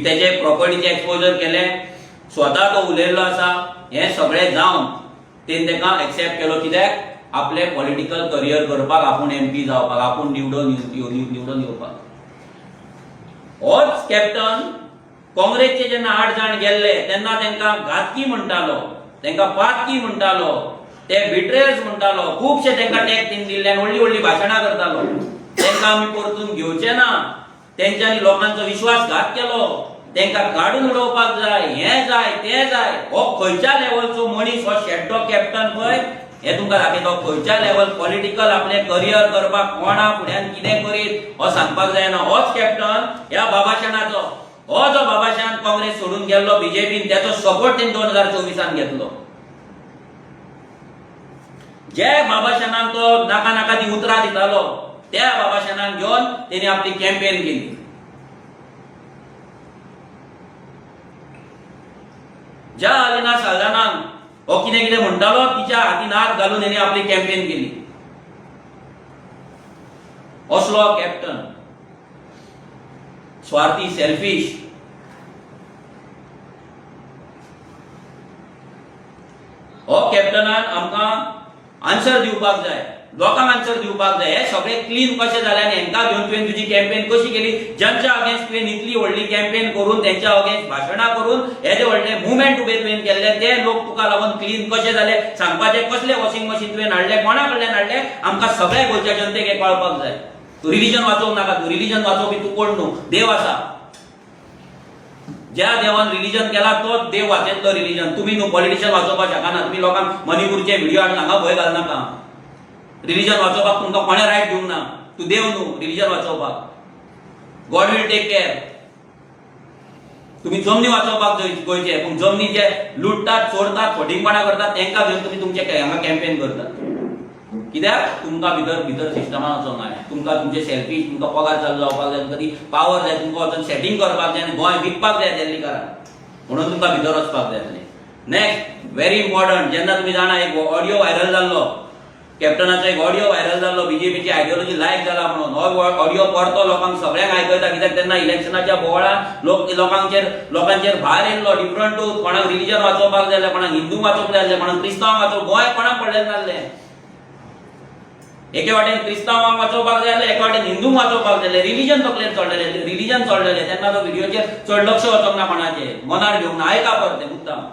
तेचे प्रॉपर्टीचे एक्सपोजर केलें, स्वता तो उलयल्लो आसा. हें सगळें जावन तेणी ताका एक्सेप्ट केलो. कित्याक? आपले पॉलिटिकल करियर करपाक, आपूण एमपी जावपाक, आपूण निवडून येवपाक. होच कॅप्टन काँग्रेसचे जेन्ना 8 जाण गेल्ले तेन्ना तांकां घातकी म्हणटालो, तांकां पातकी म्हणटालो, ते बिट्रेयर्स म्हणटालो, खुबशे तांकां टॅग तिन दिल्ले आनी व्हडली व्हडली भाशणां करतालो. तांकां आमी परतून घेवचे ना, तेंच्यांनी लोकांचो विश्वासघात केलो, तांकां काडून उडोवपाक जाय, हें जाय, तें जाय. हो खंयच्या लेवलचो मनीस हो शेड्डो कॅप्टन पळय, हें तुमकां दाखयता. खंयच्या लेवल पॉलिटिकल आपलें करियर करपाक कोणा फुड्यान कितें करीत हो सांगपाक जायना. होच कॅप्टन ह्या बाबाशानाचो, हो जो बाबाशान काँग्रेस सोडून गेल्लो बीजेपीन, त्याचो सपोर्ट तेणी 2024 घेतलो. जे बाबाशानाक तो नाका नाका ती उतरां दितालो त्या बाबाशानाक घेवन तेणी आपली कॅम्पेन केली. ज्या अलिना साल्दानाक हो कितें कितें म्हणटालो तिच्या हातीन हात घालून तेणी आपली कॅम्पेन केली. असलो कॅप्टन स्वार्थी, सेल्फिश. हो कॅप्टनान आमकां आन्सर दिवपाक जाय, लोकांक आन्सर दिवपाक जाय. हे सगळे क्लीन कशे जाले आनी हेंकां घेवन तुवें तुजी कॅम्पेन कशी केली? ज्यांच्या अगेन्स्ट तुवें इतली व्हडली कॅम्पेन करून, तेंच्या अगेन्स्ट भाशणां करून हेजे व्हडले मुवमेंट उबे तुवें केल्ले, ते लोक तुका लागून क्लीन कशे जाले सांगपाचे? कसले वॉशिंग मशीन तुवें हाडले, कोणा कडल्यान हाडले? आमकां सगळ्या गोंयच्या जनतेक हें कळपाक जाय. तूं रिलिजन वाचोवंक नाका, तूं रिलिजन वाचोवपी तूं कोण न्हू, देव आसा. ज्या देवान रिलिजन केला तो देव वाचयतलो रिलिजन. तुमी न्हू पॉलिटिशियन वाचोवपाक शकना. तुमी लोकांक मणिपूरचे व्हिडिओ हाडून हांगा भंय घालनाका. रिलिजन वाचोवपाक तुमकां कोणें रायट दिवंक ना. तूं देव न्हू religion वाचोवपाक. God will take care. तुमी जमनी वाचोवपाक जाय गोंयचे, पूण जमनी जे लुटतात, चोरतात, फटींगपणां करतात तांकां घेवन तुमी तुमचे हांगा कॅम्पेन करतात. कित्याक? तुमकां भितर भितर सिस्टमान वचोंक जाय, तुमकां तुमचे सेल्फीश, तुमकां पगार चालू जावपाक जाय, तुमकां ती पावर जाय, तुमकां वचून सेटींग करपाक जाय आनी गोंय विकपाक जाय दिल्लीकारांक, म्हणून तुमकां भितर वचपाक जाय जालें. नेक्स्ट व्हेरी इम्पॉर्टंट, जेन्ना तुमी जाणा एक ऑडियो व्हायरल जाल्लो, कॅप्टनाचो एक ऑडियो व्हायरल जाल्लो, बीजेपीची आयडियोलॉजी लायक जाला म्हणून. हो ऑडियो परतो लोकांक सगळ्यांक आयकयता, कित्याक तेन्ना इलेक्शनाच्या बोवाळान लोक लोकांचेर भार येयल्लो डिफरंट टू कोणाक रिलिजन वाचोवपाक जाय जाल्यार, कोणाक हिंदू वाचोवंक जाय जाल्यार, कोणाक क्रिस्तांवांक वाचोवंक, गोंय कोणाक पडलें नासलें. एके वाटेन क्रिस्तांवांक वाचोवपाक जाय जाल्यार, एके वाटेन हिंदूंक वाचोवपाक जाय जाल्यार, रिलिजन तकलेर चडलेलें, रिलिजन चडलेलें. तेन्ना तो व्हिडियोचेर चड लक्ष वचोंक ना, कोणाचें मनार घेवंक ना. आयका परतें मुद्दाम.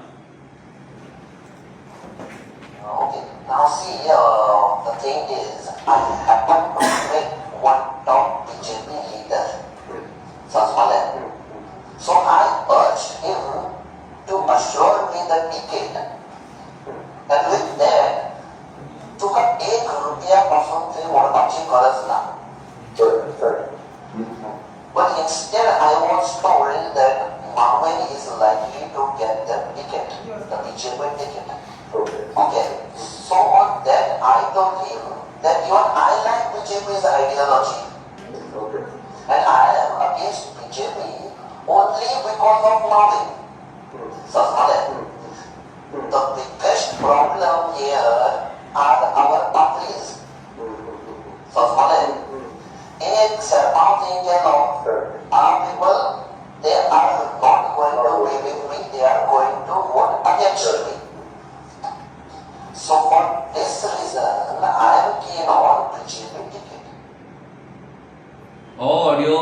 Okay, now see, the thing is, I happen to meet one top BJP leader, Sasmale. So I urged him to assure me the ticket, and with that, तुका 1 रुपया पासून थंय व्हरपाची गरज ना. But instead, I was told that Marvin is likely to get the ticket, the BJP ticket. Okay, so on that I told him that even I like BJP's ideology. And I am against BJP only because of Marvin. Sasmale. The biggest problem here are our parties. Sasmale. एक सरपांव थंय गेलो, our people, they are not going to be with me, they are going to vote against me. So for this reason, I am keen on BJP ticket. हो audio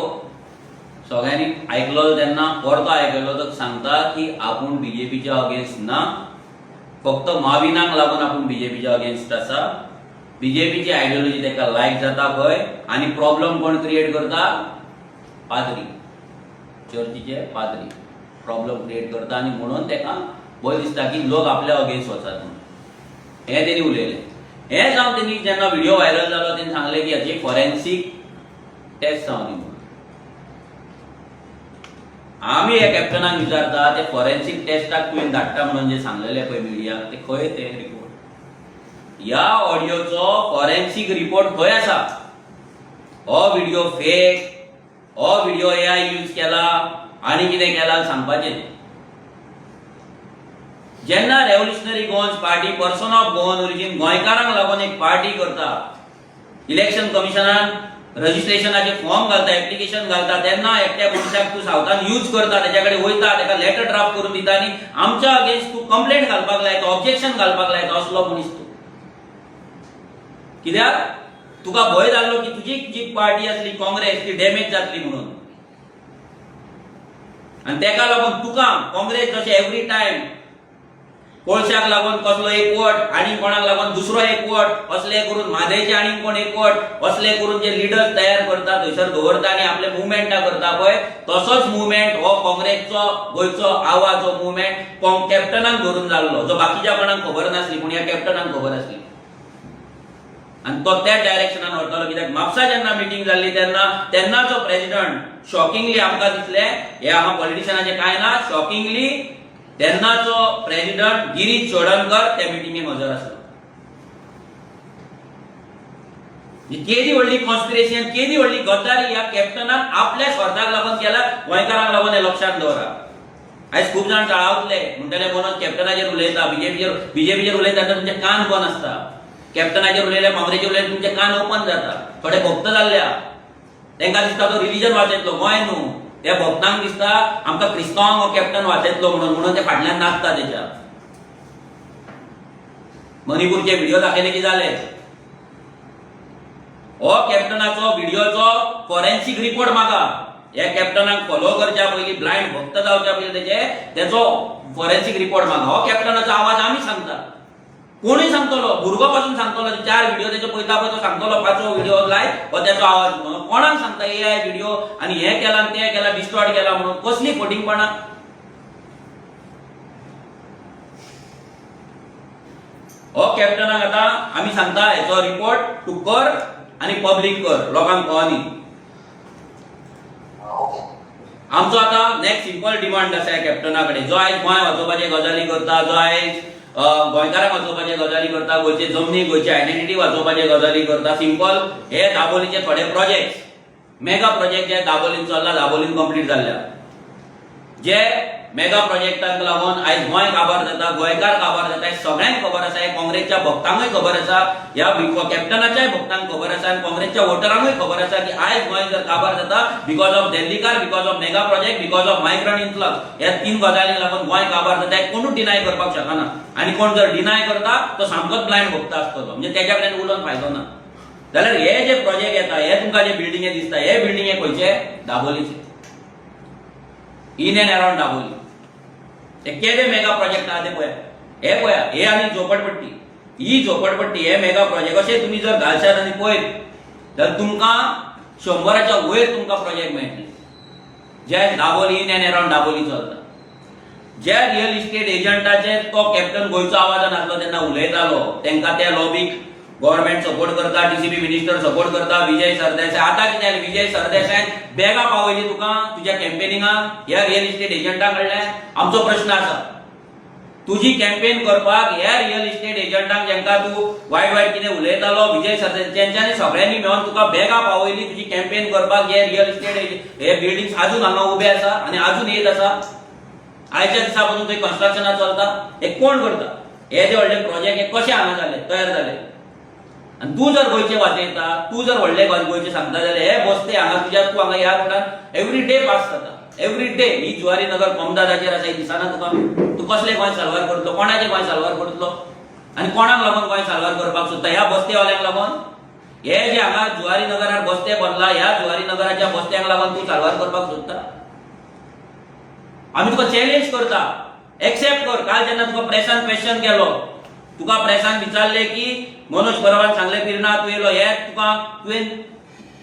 सगळ्यांनी आयकलो तेन्ना परतो आयकलो तर सांगता की आपूण बीजेपीच्या अगेन्स्ट ना, फक्त माविनाक लागून आपूण बीजेपीच्या अगेन्स्ट आसा. बीजेपीची आयडियोलॉजी ताका लायक जाता खंय आनी प्रॉब्लम कोण क्रिएट करता? पाद्री, चर्चीचे पाद्री प्रॉब्लम क्रिएट करता आनी म्हणून ताका भंय दिसता की लोक आपल्या अगेन्स्ट वचात म्हणून. हें तेणी उलयलें. हें जावन तेणी जेन्ना व्हिडिओ व्हायरल जालो, तेणी सांगलें की हाची फॉरेन्सीक टेस्ट जावनी म्हणून. आमी ह्या कॅप्टनाक विचारता, ते फॉरेन्सीक टेस्टाक तुवें धाडटा म्हणून जे सांगलेले पळय मिडियाक, ते खंय ते रिपोर्ट? ह्या ऑडियोचो फॉरेन्सीक रिपोर्ट खंय आसा? हो व्हिडिओ फेक, हो व्हिडिओ एआय यूज केला आनी कितें केला सांगपाचें. जेन्ना Revolutionary Goans Party, person of Goan origin, गोंयकारांक लागून एक पार्टी करता, इलेक्शन कमिशनान रजिस्ट्रेशनाचे फॉर्म घालता, एप्लिकेशन घालता, तेन्ना एकट्या मनशाक तूं सावथान यूज करता, तेच्या कडेन वयता, ताका लेटर ड्राफ्ट करून दिता आनी आमच्या अगेन्स्ट तूं कंप्लेंट घालपाक लायता, ऑब्जेक्शन घालपाक लायता. असलो मनीस तूं. कित्याक तुका भंय जाल्लो की तुजी जी पार्टी आसली काँग्रेस, ती डॅमेज जातली म्हणून. आनी तेका लागून तुका काँग्रेस जशें एवरी टायम कोळशाक लागून कसलो एकवट आनी कोणाक लागून दुसरो एकवट, असले करून म्हादयचे आनी कोण एकवट, असले करून जे लिडर्स तयार करता, थंयसर दवरता आनी आपले मुवमेंटा करता पळय, तसोच मुवमेंट हो काँग्रेसचो गोंयचो आवाज, हो मुवमेंट कॅप्टनाक धरून जाल्लो, जो बाकीच्या कोणाक खबर नासली, पूण ह्या कॅप्टनाक खबर आसली आनी तो त्या डायरेक्शनान व्हरतालो. कित्याक म्हापसा जेन्ना मिटींग जाल्ली तेन्ना तेन्नाचो प्रेसिडंट, शॉकिंगली आमकां दिसलें, हे हांगा पॉलिटिशनाचें कांय ना, शॉकिंगली तेन्नाचो प्रेसिडंट गिरीश चोडणकर त्या मिटिंगेक हजर आसलो. केदी व्हडली कॉन्स्पिरेशन, केदी व्हडली गद्दारी ह्या कॅप्टनान आपल्या स्वार्थाक लागून केला, गोंयकारांक लागून, हें लक्षात दवरा. आयज खूब जाण चाळावतले, म्हणटले मनोज कॅप्टनाचेर उलयता, बीजेपीचेर. बीजेपीचेर उलयता तेन्ना तुमचे कान बंद आसता. कॅप्टनाचेर उलयले, काँग्रेसीचेर उलयले, तुमचे कान ओपन जाता. थोडे भक्त जाल्ल्या, तांकां दिसता तो रिलिजन वाचयतलो, गोंय न्हू. त्या भक्तांक दिसता आमकां क्रिस्तांवांक हो कॅप्टन वाचयतलो म्हणून, म्हणून ते फाटल्यान नाचता तेच्या. मणिपूरचे व्हिडिओ दाखयले की जाले. हो कॅप्टनाचो व्हिडिओचो फॉरेन्सिक रिपोर्ट मागा. ह्या कॅप्टनाक फॉलो करच्या पयलीं, ब्लायंड भक्त जावच्या पयलीं तेचे तेचो फॉरेन्सिक रिपोर्ट मागा. हो कॅप्टनाचो आवाज आमी सांगता, कोणूय सांगतलो, भुरगो पासून सांगतलो. चार व्हिडिओ तेचे पळयता पळय तो सांगतलो, पांचवो व्हिडिओ लाय, हो तेचो आवाज म्हणून. कोणाक सांगता एआय व्हिडिओ आनी हे केला आनी ते केला, डिस्टॉर्ट केला म्हणून? कसली फटींगपणां! हो कॅप्टनाक आतां आमी सांगता, हेचो रिपोर्ट तूं कर आनी पब्लीक कर, लोकांक कळनी. आमचो आतां नेक्स्ट सिंपल डिमांड आसा ह्या कॅप्टना कडेन, जो आयज गोंय वाचोवपाचे गजाली करता, जो आयज गोंयकारांक वाचोवपाचे गजाली करता, गोंयचे जमनी, गोंयची आयडेंटिटी वाचोवपाचे गजाली करता. सिंपल, हे दाबोलीचे थोडे प्रोजेक्ट, मेगा प्रोजेक्ट जे दाबोलीन चल्ला, दाबोलीन कंप्लीट जाल्ल्या, जे मेगा प्रोजेक्टांक लागून आयज गोंय काबार जाता, गोंयकार काबार जाता, हे सगळ्यांक खबर आसा. हे काँग्रेसच्या भक्तांकूय खबर आसा, ह्या कॅप्टनाच्याय भक्तांक खबर आसा आनी काँग्रेसच्या वोटरांकूय खबर आसा की आयज गोंय जर काबार जाता because of Delhikar, because of mega project, because of migrant influx. ह्या तीन गजालींक लागून गोंय काबार जाता, हे कोणूच डिनाय करपाक शकना. आनी कोण जर डिनाय करता तो सामकोच ब्लायंड भक्त आसतलो, म्हणजे तेच्या कडेन उलोवन फायदो ना. जाल्यार हे जे प्रोजेक्ट येता, हे तुमकां जे बिल्डिंगे दिसता, हे बिल्डिंगे खंयचे? दाबोलीचे, इन एंड अराउंड दाबोली. हे केदे मेगा प्रोजेक्ट आहा ते पळया, हे पळया, हे आनी झोपडपट्टी, ही झोपडपट्टी, हे मेगा प्रोजेक्ट. अशें तुमी जर घालशात आनी पळयत जाल्यार तुमकां 100च्या वयर तुमकां प्रोजेक्ट मेळटले, जे Dabolim, in and around Dabolim चलता. जे रियल इस्टेट एजंटाचे तो कॅप्टन गोंयचो आवाजान आसलो तेन्ना उलयतालो, तांकां त्या लॉबीक गव्हर्मेंट सपोर्ट करता, डीसीपी मिनिस्टर सपोर्ट करता, विजय सरदेसाय. आतां कितें जालें? विजय सरदेसाय बॅगां पावयली तुका तुज्या कॅम्पेनिंगाक ह्या रियल इस्टेट एजंटा कडल्यान. आमचो प्रश्न आसा, तुजी कॅम्पेन करपाक ह्या रियल इस्टेट एजंटांक, जेंका तूं वायट वायट कितें उलयतालो, विजय सरदेसाय, तेंच्यांनी सगळ्यांनी मेळोन तुका बॅगां पावयली तुजी कॅम्पेन करपाक. हे रियल इस्टेट हे बिल्डिंग्स अजून हांगा उबे आसा आनी अजून येत आसा. आयच्या दिसा पसून थंय कन्स्ट्रक्शनां चलता. हे कोण करता? हे जे व्हडले प्रोजेक्ट हे कशे हांगा जाले, तयार जाले? आनी तूं जर गोंयचे वाचयता, तूं जर व्हडले गोंयचे सांगता जाल्यार हे बसते हांगा तुज्या, तूं हांगा ह्या रोडान एवरी डे पास जाता, एवरी डे. ही जुवारी नगर कोमदादाचेर आसा, ही दिसना तुका? तूं कसले गोंय साल्वार करतलो? कोणाचे गोंय साल्वार करतलो आनी कोणाक लागून गोंय साल्वार करपाक सोदता? ह्या बस्तेवाल्यांक लागून? हे जे हांगा जुवारी नगरार बस्ते बनला, ह्या जुवारी नगराच्या बस्त्यांक लागून तूं साल्वार करपाक सोदता? आमी तुका चॅलेंज करता, एक्सेप्ट कर. काल जेन्ना तुका प्रेसान क्वेश्चन केलो तुका प्रेसान विचारले की मनोज परबान सांगले पिर्णा तूं येयलो हे तुका तुवें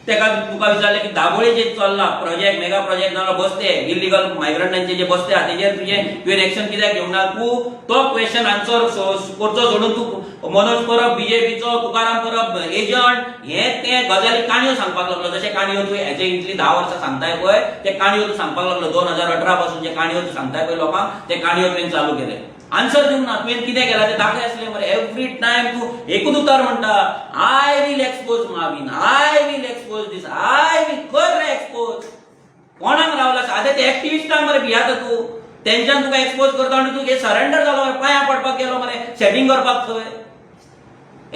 तेका तुका विचारले की दाबोळे जे चल्ला प्रोजेक्ट, मेगा प्रोजेक्ट नाल्यार बसते इलिगल मायग्रंटांचे जे बसते आहा तेजेर तुजें तुवें एक्शन कित्याक घेवंक ना? तूं तो क्वेश्चन आन्सर करचो सोडून तूं मनोज परब बीजेपीचो, तुकाराम परब एजंट, हे ते गजाली काणयो सांगपाक लागलो. जशे काणयो तूं हेजे इतली 10 वर्सां सांगताय पळय, ते काणयो तूं सांगपाक लागलो. 2018 पासून जे काणयो तूं सांगताय पळय लोकांक, ते काणयो तुवें चालू केले. आन्सर दिवंक ना. तुवें कितें केलां तें दाखय आसलें मरे. एवरी टायम तूं एकूच उतर म्हणटा, "I will expose Mauvin, I will expose this, I will." कर रे एक्सपोज. कोणाक रावला? सादे ते एक्टिविस्टांक मरे भियाता तूं. तेंच्यान तुका एक्सपोज करता आनी तूं सरेंडर जालो मरे, पांयां पडपाक गेलो मरे सेटिंग करपाक थंय.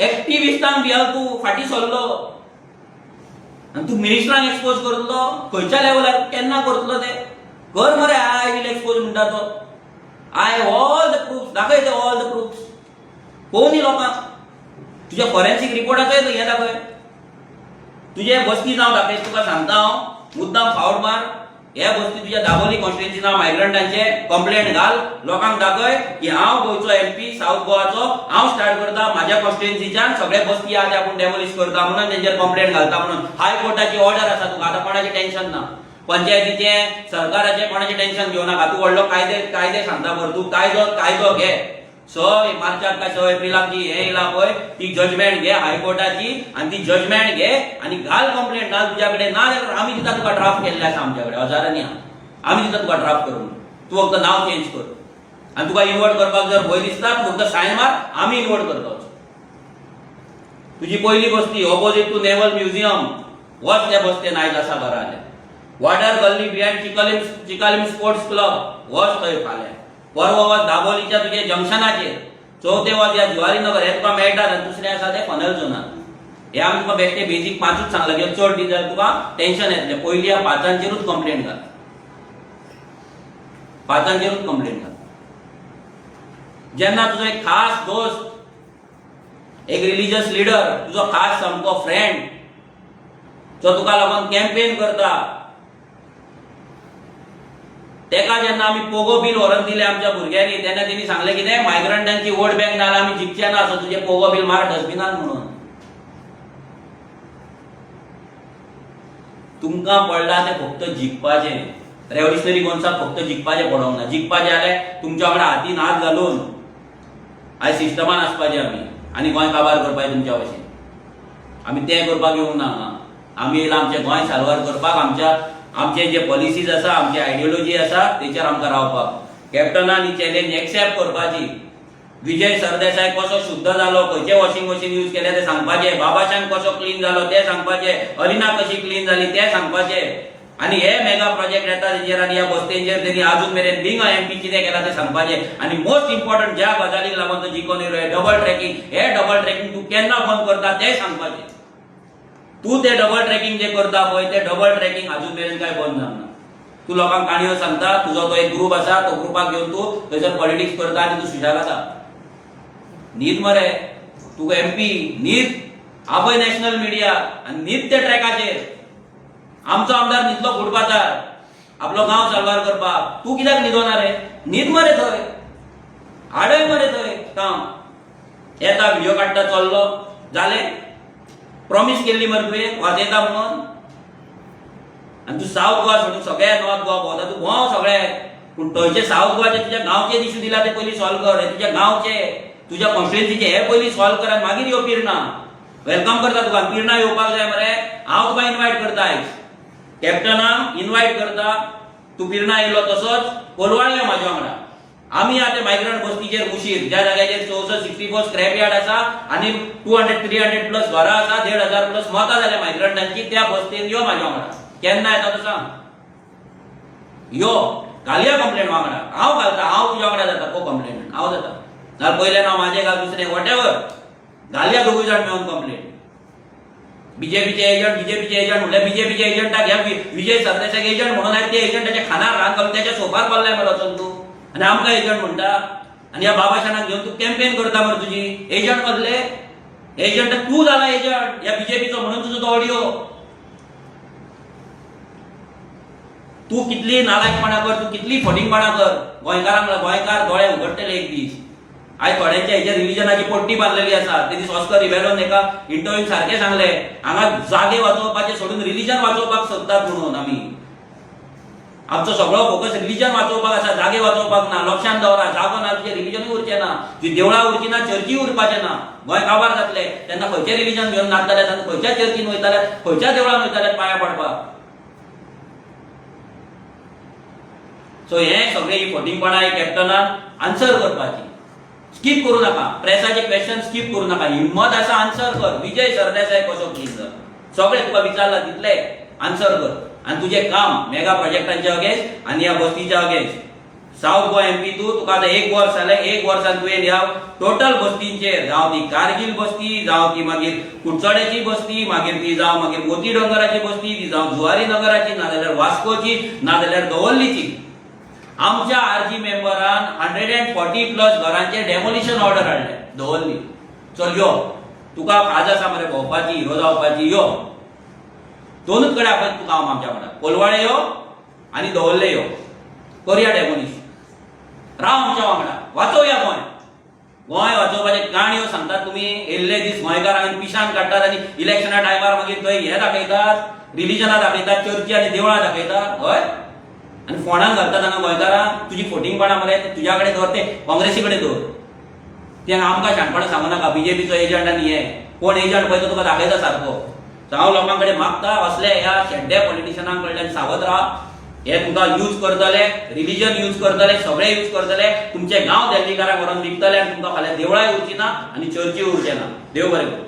एक्टिविस्टांक भियाल तूं, फाटीं सरलो आनी तूं मिनिस्टरांक एक्सपोज करतलो. खंयच्या लेवलार केन्ना करतलो ते? कर मरे. "I will expose" म्हणटा तो. I all the proof दाखय. ते ऑल the proofs पळोवनी लोकांक. तुज्या फॉरेन्सिक रिपोर्टाचोय हें दाखय. तुजे बस्ती नांव दाखय. तुका सांगता हांव, मुद्दाम फावट मार. हे बस्ती तुज्या दाबोली कॉन्स्टिट्युएन्सी नांव मायग्रंटांचे कंप्लेंट घाल. लोकांक दाखय की हांव गोंयचो एमपी साऊथ गोवाचो, हांव स्टार्ट करता माझ्या कॉन्स्टिट्युएन्सीच्यान. सगळे बस्ती आहा ते आपूण डेमोलिश करता म्हणून, तेंचेर कंप्लेंट घालता म्हणून. हायकोर्टाची ऑर्डर आसा. तुका आतां कोणाचें टेन्शन ना. पंचायतीचें, सरकाराचें, कोणाचें टेन्शन घेवं नाका. तूं व्हडलो कायदे कायदे सांगता बरं. तूं कायदो कायदो घे. 6 मार्चाक काय 6 एप्रिलाक जी हें येयला पळय, ती जजमेंट घे हायकोर्टाची आनी ती जजमेंट घे आनी घाल कंप्लेंट. ना तुज्या कडेन ना जाल्यार आमी दिता तुका. ड्राफ्ट केल्ले आसा आमच्या कडेन, हजारांनी आहा. आमी दिता तुका ड्राफ्ट करून. तूं फक्त नांव चेंज कर आनी तुका इन्वर्ट करपाक जर भंय दिसता, तूं फक्त सायन मार, आमी इन्वर्ट करता. तुजी पयली बस्ती ऑपोजिट टू नेव्हल म्युझियम, वच त्या बस्तेन. आयज आसा घरा जाल्यार वाडर गल्ली behind Chicalim, Chicalim sports club, वच थंय फाल्यां. परवा वच दाबोलीच्या तुजे जंक्शनाचेर. चवथे वच ह्या जुवारी नगर. हे तुका मेळटा आनी दुसरें आसा ते फनल झोनान. हे आमी तुका बेश्टे बेजीक पांचूच सांगला कित्याक चड दी जाल्यार तुका टेन्शन येतलें. पयली ह्या पांचांचेरूच कंप्लेंट घाल, पांचांचेरूच कंप्लेंट घाल. जेन्ना तुजो एक खास दोस्त, एक रिलिजियस लिडर, तुजो खास सामको फ्रेंड जो तुका लागून कॅम्पेन करता, तेका जेन्ना आमी पोगो बील व्हरून दिले आमच्या भुरग्यांनी, तेन्ना तेणी सांगलें कितें? मायग्रंटांची वोट बँक ना जाल्यार आमी जिखचे ना, सो तुजें पोगो बील मार डस्टबिनान म्हणून. तुमकां पडलां तें फक्त जिखपाचें. रेव्होल्युशनरी गोवन्साक फक्त जिखपाचें पडोंक ना. जिखपाचें जाल्यार तुमच्या वांगडा हातीन हात घालून आयज सिस्टमान आसपाचें आमी आनी गोंय काबार करपाचें तुमच्या भशेन. आमी तें करपाक येवंक ना हांगा. आमी येयला आमचें गोंय साल्वार करपाक. आमच्या आमचे जे पॉलिसीज आसा, आमची आयडियोलॉजी आसा, तेचेर आमकां रावपाक. कॅप्टनान ही चॅलेंज एक्सेप्ट करपाची. विजय सरदेसाय कसो शुद्ध जालो, खंयचे वॉशिंग मशीन यूज केलें तें सांगपाचें. बाबाशान कसो क्लीन जालो तें सांगपाचें. अलिना कशी क्लीन जाली तें सांगपाचें. आनी हे मेगा प्रोजेक्ट येता तेजेर आनी ह्या बस्तेंचेर तेणी अजून मेरेन बिंग एमपी कितें केलां तें सांगपाचें. आनी मोस्ट इम्पॉर्टंट, ज्या गजालीक लागून तो जिखोन येयलो, डबल ट्रॅकिंग, हे डबल ट्रॅकिंग तूं केन्ना बंद करता तें सांगपाचें. तूं ते डबल ट्रॅकिंग जे करता पळय, ते डबल ट्रॅकिंग अजून मेरेन काय बंद जावना. तूं लोकांक काणयो सांगता. तुजो तो एक ग्रुप आसा, तो ग्रुपाक घेवन तूं थंयसर पॉलिटिक्स करता आनी तूं सुशेग आसा. न्हीद मरे तूं एमपी, न्हीद. आपय नॅशनल मिडिया आनी न्हीद त्या ट्रॅकाचेर. आमचो आमदार न्हिदलो फुटपाथार आपलो गांव साल्वार करपाक, तूं कित्याक न्हिदोना रे? न्हीद मरे थंय, आडय मरे थंय काम. येता, व्हिडिओ काडटा, चल्लो. जालें? प्रॉमीस केल्ली मरे तुवें वाजयता म्हणून. आनी तूं सावथ गोवा सोडून सगळ्या नॉर्थ गोवा भोंवता. तूं भोंव सगळे, पूण थंयचे सावथ गोवाचे तुज्या गांवचे इशू दिला ते पयलीं सॉल्व कर. हे तुज्या गांवचे, तुज्या कॉन्स्टिट्युएन्सीचे हे पयलीं सॉल्व कर आनी मागीर यो पिर्णा. Welcome करता तुका. पिर्णा येवपाक जाय मरे. हांव तुका इनवायट करता आयज, कॅप्टनाक इनवायट करता. तूं पिर्णा येयलो तसोच कोलवाळ यो म्हाज्या वांगडा. आमी आतां मायग्रंट वस्तीचेर मुशीर, ज्या जाग्याचेर 64, 64 स्क्रॅप यार्ड आसा आनी 200, 300 प्लस घरां आसा, 1500 प्लस मतां जाल्या मायग्रंटांची, त्या बस्तेन यो म्हाज्या वांगडा. केन्ना येता तो सांग. यो, घालया कंप्लेंट वांगडा. हांव घालता, हांव तुज्या वांगडा जाता को कंप्लेंट. हांव जाता, नाल्यार पयलें नांव म्हाजें घाल, दुसरें, what ever. घालया दोगूय जाण मेळून कंप्लेंट. बीजेपीचे एजंट, बीजेपीचे एजंट म्हणल्यार बीजेपीचे एजंटाक, ह्या विजय सरदेसाक एजंट म्हणून आयज ते एजंटाच्या खानार रान घालून त्याच्या सोफार पडलाय मरे वचून तूं आनी आमकां एजंट म्हणटा. आनी ह्या बाबाशानाक घेवन तूं कॅम्पेन करता मरे तुजी. एजंट कसले एजंट? तूं जाला एजंट ह्या बीजेपीचो, म्हणून तुजो तो ऑडियो. तूं कितली नालायकपणा कर, तूं कितली फटींगपणा कर, गोंयकारांक गोंयकार दोळे उगडटले एक दीस. आयज थोड्यांच्या हेजेर रिलिजनाची पट्टी बांदलेली आसा. ते दीस ऑस्कर रिबेलोन एका इंटरव्यून सारकें सांगलें, हांगा जागे वाचोवपाचे सोडून रिलिजन वाचोवपाक सोदतात म्हणून. आमी आमचो सगळो फोकस रिलिजन वाचोवपाक आसा, जागे वाचोवपाक ना. लक्षांत दवरा, जागो ना तुजें रिलिजनूय उरचें ना, तुजी देवळां उरची ना, चर्ची उरपाचें ना, गोंय काबार जातलें. तेन्ना खंयचें रिलिजन घेवन नाचतले? तेन्ना खंयच्या चर्चीन वयताले, खंयच्या देवळान वयताले पांयां पडपाक? सो हे सगळे ही फटींगपणां ही कॅप्टनान आन्सर करपाची. स्कीप करू नाका. प्रेसाचे क्वेश्चन स्कीप करू नाका. हिम्मत आसा, आन्सर कर. विजय सरदेसाय कसो क्लीन कर, सगळे तुका विचारला तितले आन्सर कर आनी तुजें काम मेगा प्रोजेक्टांच्या अगेन्स्ट आनी ह्या बस्तीच्या अगेन्स्ट. साऊथ गोवा एमपी तूं, तुका आतां एक वर्स जालें. एक वर्सान तुवें ह्या टोटल बस्तींचेर, जावं ती कारगील बस्ती, जावं ती मागीर कुडचड्याची बस्ती, मागीर ती जावं मागीर मोती डोंगराची बस्ती, ती जावं जुवारी नगराची, नाजाल्यार वास्कोची, नाजाल्यार दवर्लीची, आमच्या आरजी मेंबरान 140+ घरांचे डेमोलिशन ऑर्डर हाडले दवर्ली. चल यो, तुका खाज आसा मरे भोंवपाची, हिरो जावपाची, यो. दोनूच कडेन आपय तुका हांव आमच्या वांगडा. कोलवाळे यो आनी दवर्ले यो, करुया डेमोलिश. राव आमच्या वांगडा, वाचोवया गोंय. गोंय वाचोवपाचे काणयो सांगतात तुमी. येयल्ले दीस गोंयकारांक पिशान काडटात आनी इलेक्शना टायमार मागीर थंय हे दाखयतात, रिलिजनां दाखयतात, चर्ची आनी देवळां दाखयतात. हय, आनी फोंडान घालतात हांगा गोंयकारांक. तुजी फटींगपणां मरे तुज्या कडेन दवर, ते काँग्रेसी कडेन दवर. ते आमकां शाणपणां सांगू नाका. बीजेपीचो एजंट आनी हे कोण एजंट पळय तो तुका दाखयता सारको. सो हांव लोकां कडेन मागता, असले ह्या शेड्डे पॉलिटिशनां कडल्यान सावध राहा. हे तुमकां यूज करतले, रिलिजन यूज करतले, सगळे यूज करतले. तुमचे गांव दिल्लीकारांक व्हरोन विकतले आनी तुमकां फाल्यां देवळांय उरची ना आनी चर्ची उरचे ना. देव बरें करूं.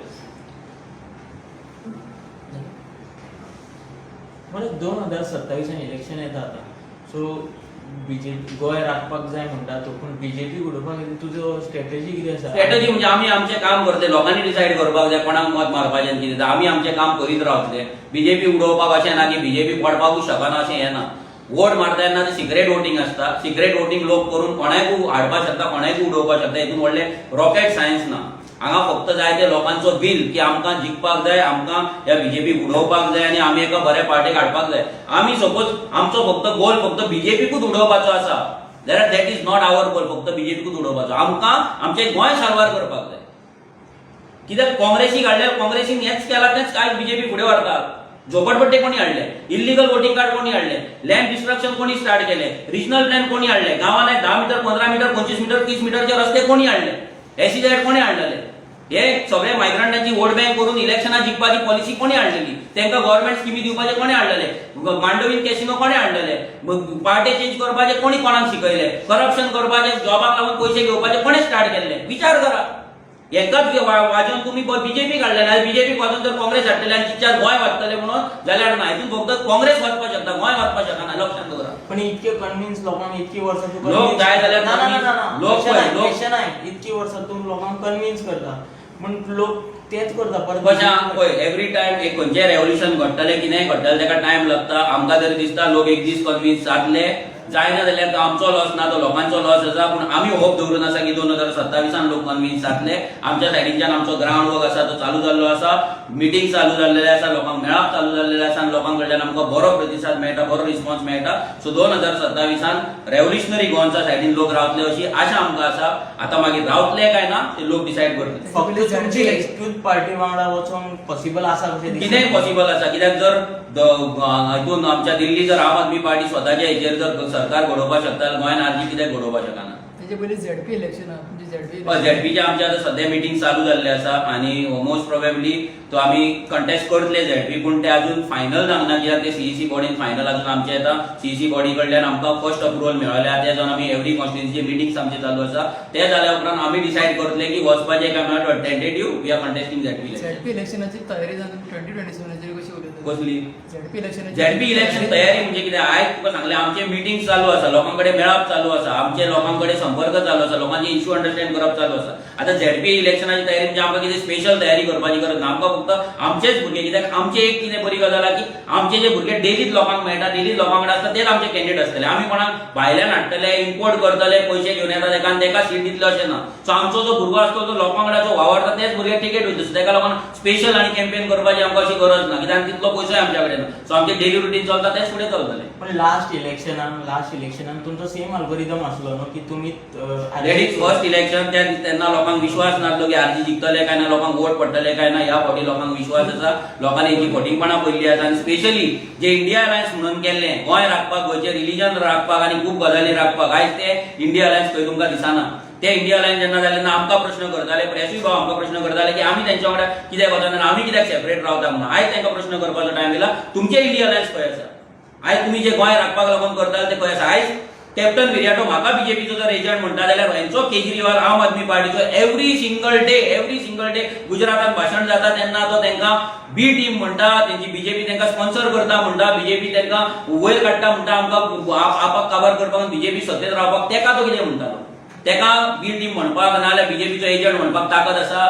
म्हणजे 2027 इलेक्शन येता आतां. सो बीजेपी गोंय राखपाक जाय म्हणटा तूं, पूण बीजेपी उडोवपाक तुजो स्ट्रेटजी कितें आसा? स्ट्रॅटजी म्हणजे आमी आमचें काम करतले. लोकांनी डिसायड करपाक जाय कोणाक मत मारपाचें आनी कितें तें. आमी आमचें काम करीत रावतले. बीजेपी उडोवपाक अशें ना की बीजेपी पडपाकूच शकना अशें हें ना. वोट मारता तेन्ना ते सिक्रेट वोटींग आसता. सिक्रेट वोटींग लोक करून कोणाकूय हाडपाक शकता, कोणाकूय उडोवपाक शकता. हितून व्हडलें रॉकेट सायन्स ना. हांगा फक्त जाय ते लोकांचो बील की आमकां जिखपाक जाय, आमकां ह्या बीजेपीक उडोवपाक जाय आनी आमी एका बऱ्या पार्टीक हाडपाक जाय. आमी सपोज आमचो फक्त गोल फक्त बीजेपीकूच उडोवपाचो आसा जाल्यार that is not our goal. फक्त बीजेपीकूच उडोवपाचो, आमकां आमचें गोंय साल्वार करपाक जाय. कित्याक काँग्रेसीक हाडले, काँग्रेसीन हेंच केलां, तेंच आयज बीजेपी फुडें व्हरतात. झोपडपट्टे कोणी हाडले? इल्लिगल वोटिंग कार्ड कोणी हाडले? लँड डिस्ट्रक्शन कोणी स्टार्ट केले? रिजनल प्लॅन कोणी हाडले? गांवांत 10 मिटर, 15 मिटर, 25 मिटर, 30 मिटरचे रस्ते कोणी हाडले? एसईझेड कोणी हाडलेले? हे सगळे मायग्रंटांची वोट बँक करून इलेक्शनां जिखपाची पॉलिसी कोणी हाडलेली? तांकां गव्हर्मेंट स्किमी दिवपाचे कोणी हाडलेले? मांडवीन कॅसिनो कोणी हाडलेले? पार्टी चेंज करपाचे कोणी कोणाक शिकयले? करप्शन करपाचे, जॉबाक लागून पयशे घेवपाचे कोणी स्टार्ट केल्ले? विचार करा. एकाच वाजोवन तुमी बीजेपी काडलेले. बीजेपी वाजोवन जर काँग्रेस हाडटले आनी चिंतशात गोंय वाचतले म्हणून जाल्यार ना. हितून फक्त काँग्रेस वाचपाक शकता, गोंय वाचपाक शकना, लक्षात दवरा. पण इतके कन्विन्स लोकांक इतकी वर्सां तूं लोक जाय जाल्यार ना ना ना ना. लोक पळय, लोक- क्वेश्चन आयक, इतकी वर्सां तूं लोकांक कन्विन्स करता, पूण लोक तेच करता परत. कशें पळय, एवरी टायम एक खंयचें रेव्होल्युशन घडटलें, कितेंय घडटलें, ताका टायम लागता. आमकां तरी दिसता लोक एक दीस कन्विन्स जातले. जायना जाल्यार तो आमचो लॉस ना, तो लोकांचो लॉस आसा. पूण आमी होप दवरून आसा की 2027 लोक कन्विन्स जातले. आमच्या सायडीनच्यान आमचो ग्रावंड वर्क आसा तो चालू जाल्लो आसा. मिटींग चालू जाल्लेले आसा, लोकांक मेळप चालू जाल्लेले आसा आनी लोकां कडल्यान आमकां बरो प्रतिसाद मेळटा, बरो रिस्पॉन्स मेळटा. सो 2027 रेव्होल्युशनरी गोवाच्या सायडीन लोक रावतले अशी आशा आमकां आसा. आतां मागीर रावतले काय ना ते लोक डिसायड करतले. फक्त तुमची एक्सक्यूज पार्टी वांगडा वचोंक पॉसिबल आसा कशें दिसता? कितेंय पॉसिबल आसा. कित्याक जर हितून आमच्या दिल्ली जर आम आदमी पार्टी स्वताच्या हेजेर जर सरकार घडोवपाक शकता जाल्यार गोंयान आरजी कित्याक घडोवपाक शकना? तेजे पयलीं झेडपी इलेक्शन आहा तुमची. झेडपी झेडपीचे आमच्या आतां सध्या मिटींग चालू जाल्ले आसा आनी मोस्ट प्रोबेबली तो आमी कंटेस्ट करतले झेडपी. पूण ते अजून फायनल जावंक ना, कित्याक ते सीईसी बॉडीन फायनल अजून आमचे येता. सीईसी बॉडी कडल्यान आमकां फर्स्ट अप्रुवल मेळ्ळें. ते जावन आमी एवरी कॉन्स्टिट्युन्सी मिटींग्स आमचे चालू आसा. ते जाल्या उपरांत आमी डिसायड करतले की वचपाचें काय म्हणल्यार. Tentative we are contesting ZP. ZP इलेक्शनाची तयारी जावन 2027 कशी उलयता? कसली? झेडपी इलेक्शनाची. झेडपी इलेक्शन तयारी म्हणजे कितें, आयज तुका सांगलें, आमचे मिटींग चालू आसा, लोकां कडेन मेळप चालू आसा, आमचे लोकां कडेन संपर्क चालू आसा, लोकांचे इश्यू अंडरस्टँड करप चालू आसा. आतां झेडपी इलेक्शनाची तयारी म्हणजे आमकां कितें स्पेशल तयारी करपाची गरज ना. आमकां फक्त आमचेच भुरगे, कित्याक आमचे एक कितें बरी गजाल आहा की आमचे जे भुरगे डेलीच लोकांक मेळटा, डेली लोकां कडेन आसता, तेच आमचे कॅन्डिडेट आसतले. आमी कोणाक भायल्यान हाडटले, इम्पोर्ट करतले, पयशे घेवन येता तेका आनी तेका सीट दितले अशें ना. सो आमचो जो भुरगो आसतो, जो लोकां कडेन जो वावरता, तेच भुरगे तिकेट वयतले. सो तेका लागून स्पेशल आनी कॅम्पेन करपाची आमकां अशी गरज ना, कित्याक तितलो पयसोय आमच्या कडेन ना. सो आमचें डेली रुटीन चलता तेच फुडें चलतलें. पण लास्ट इलेक्शनान तुमचो सेम अल्गोरिदम आसलो न्हू की तुमी That is first election. त्या तेन्ना लोकांक विश्वास नासलो की आरजी जिखतले काय ना, लोकांक वोट पडटले काय ना. ह्या फावटी लोकांक विश्वास आसा, लोकांनी हेची फटींगपणां पळयल्ली आसा. आनी स्पेशली जे इंडिया अलायन्स म्हणून केल्लें गोंय राखपाक, गोंयचें रिलिजन राखपाक आनी खूब गजाली राखपाक, आयज ते इंडिया अलायन्स खंय तुमकां दिसना. ते इंडिया अलायन्स जेन्ना जालें तेन्ना आमकां प्रश्न करताले, प्रेसूय भाव आमकां प्रश्न करताले की आमी तेंच्या वांगडा कित्याक वचना आनी आमी कित्याक सेपरेट रावता म्हणून. आयज तांकां प्रश्न करपाचो टायम दिला, तुमचें इंडिया अलायन्स खंय आसा? आयज तुमी जे गोंय राखपाक लागून करताले ते खंय आसा? आयज कॅप्टन विरियाटो म्हाका बीजेपीचो जर एजंट म्हणटा जाल्यार हेंचो केजरीवाल आम Aadmi पार्टीचो every single day, every single day गुजरातान भाशण जाता तेन्ना तो तांकां बी टीम म्हणटा, तेंची बीजेपी तांकां स्पॉन्सर करता म्हणटा, बीजेपी तांकां वयर काडटा म्हणटा, आमकां आपाक काबार करपाक, बीजेपी सत्तेत रावपाक. तेका तो कितें म्हणटालो? तेका बी टीम म्हणपाक नाजाल्यार बीजेपीचो एजंट म्हणपाक ताकद आसा?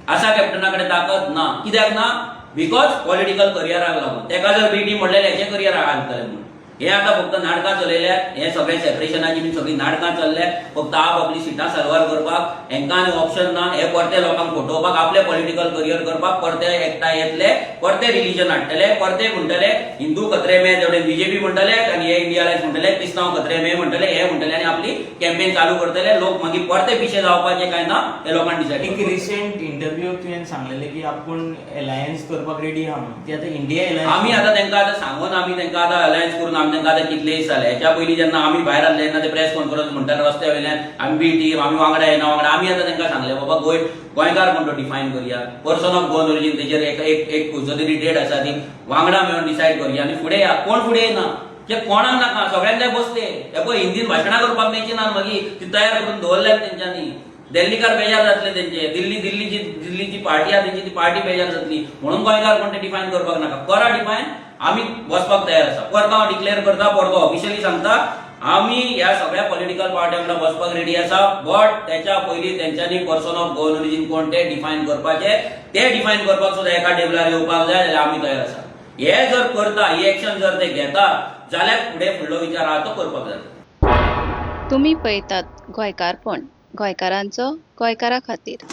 आसा कॅप्टना कडेन ताकद? ना. कित्याक ना? Because political करियराक लागून. तेका जर बी टीम म्हणलें, हेचें करियर घालतले म्हणून. हे आतां फक्त नाटकां चलयल्यात. हे सगळे सेपरेशनाची बीन सगळीं नाटकां चल्ल्या, फक्त आप आपली सिटां साल्वार करपाक. हेंकां आनी ऑप्शन ना. हे परते लोकांक फटोवपाक, आपले पॉलिटिकल करियर करपाक परते एकठांय येतले, परते रिलीजन हाडटले, परते म्हणटले हिंदू खतरे में, तेवटेन बीजेपी म्हणटले आनी हे इंडिया अलायन्स म्हणटले क्रिस्तांव खतरे में म्हणटले, हे म्हणटले आनी आपली कॅम्पेन चालू करतले. लोक मागीर परते पिशे जावपाचे काय ना हे लोकांक डिसायड. एक रिसेंट इंटरव्यू तुवें सांगलेले की आपूण अलायन्स करपाक रेडी आहा म्हणून. ती आतां इंडिया अलायन्स? आमी आतां तांकां आतां सांगून, आमी तांकां आतां अलायन्स करून आमी तांकां आतां कितले दीस जाले. हेच्या पयलीं जेन्ना आमी भायर आसले तेन्ना ते प्रेस कॉन्फरन्स म्हणटाले रस्त्या वयल्यान, आमी बी टीम, आमी वांगडा येना वांगडा. आमी आतां तांकां सांगलें, बाबा, गोंय गोंयकार कोण तो डिफायन करया, पर्सन ऑफ गोवन ओरिजीन, तेजेर एक एक एक खंयचो तरी डेट आसा, ती वांगडा मेळून डिसायड करया आनी फुडें या. कोण फुडें येना, ते कोणाक नाका, सगळ्यांक जाय बसले. हे पळय, हिंदीन भाशणां करपाक मेळची ना मागीर. ती तयार करून दवरल्यात तेंच्यांनी. दिल्लीकार बेजार जातले तेंचे. दिल्ली दिल्लीची दिल्लीची पार्टी आहा तेंची, ती पार्टी बेजार जातली. म्हणून गोंयकार कोण ते डिफायन करपाक नाका. करा डिफायन, आमी वचपाक तयार आसा. परतो हांव डिक्लेअर करता, परतो ऑफिशियली सांगता, आमी ह्या सगळ्या पॉलिटिकल पार्ट्यां वांगडा बसपाक रेडी आसा, बट त्याच्या पयलीं तेंच्यांनी पर्सन ऑफ गोवन ओरिजीन कोण ते डिफायन करपाचे. ते डिफायन करपाक सुद्दां एका टेबलार येवपाक जाय जाल्यार आमी तयार आसा. हे जर करता, ही एक्शन जर ते घेता जाल्यार फुडें फुडलो विचार आहा तो करपाक जाय. तुमी पळयतात गोंयकारपण, गोंयकारांचो गोंयकारा खातीर.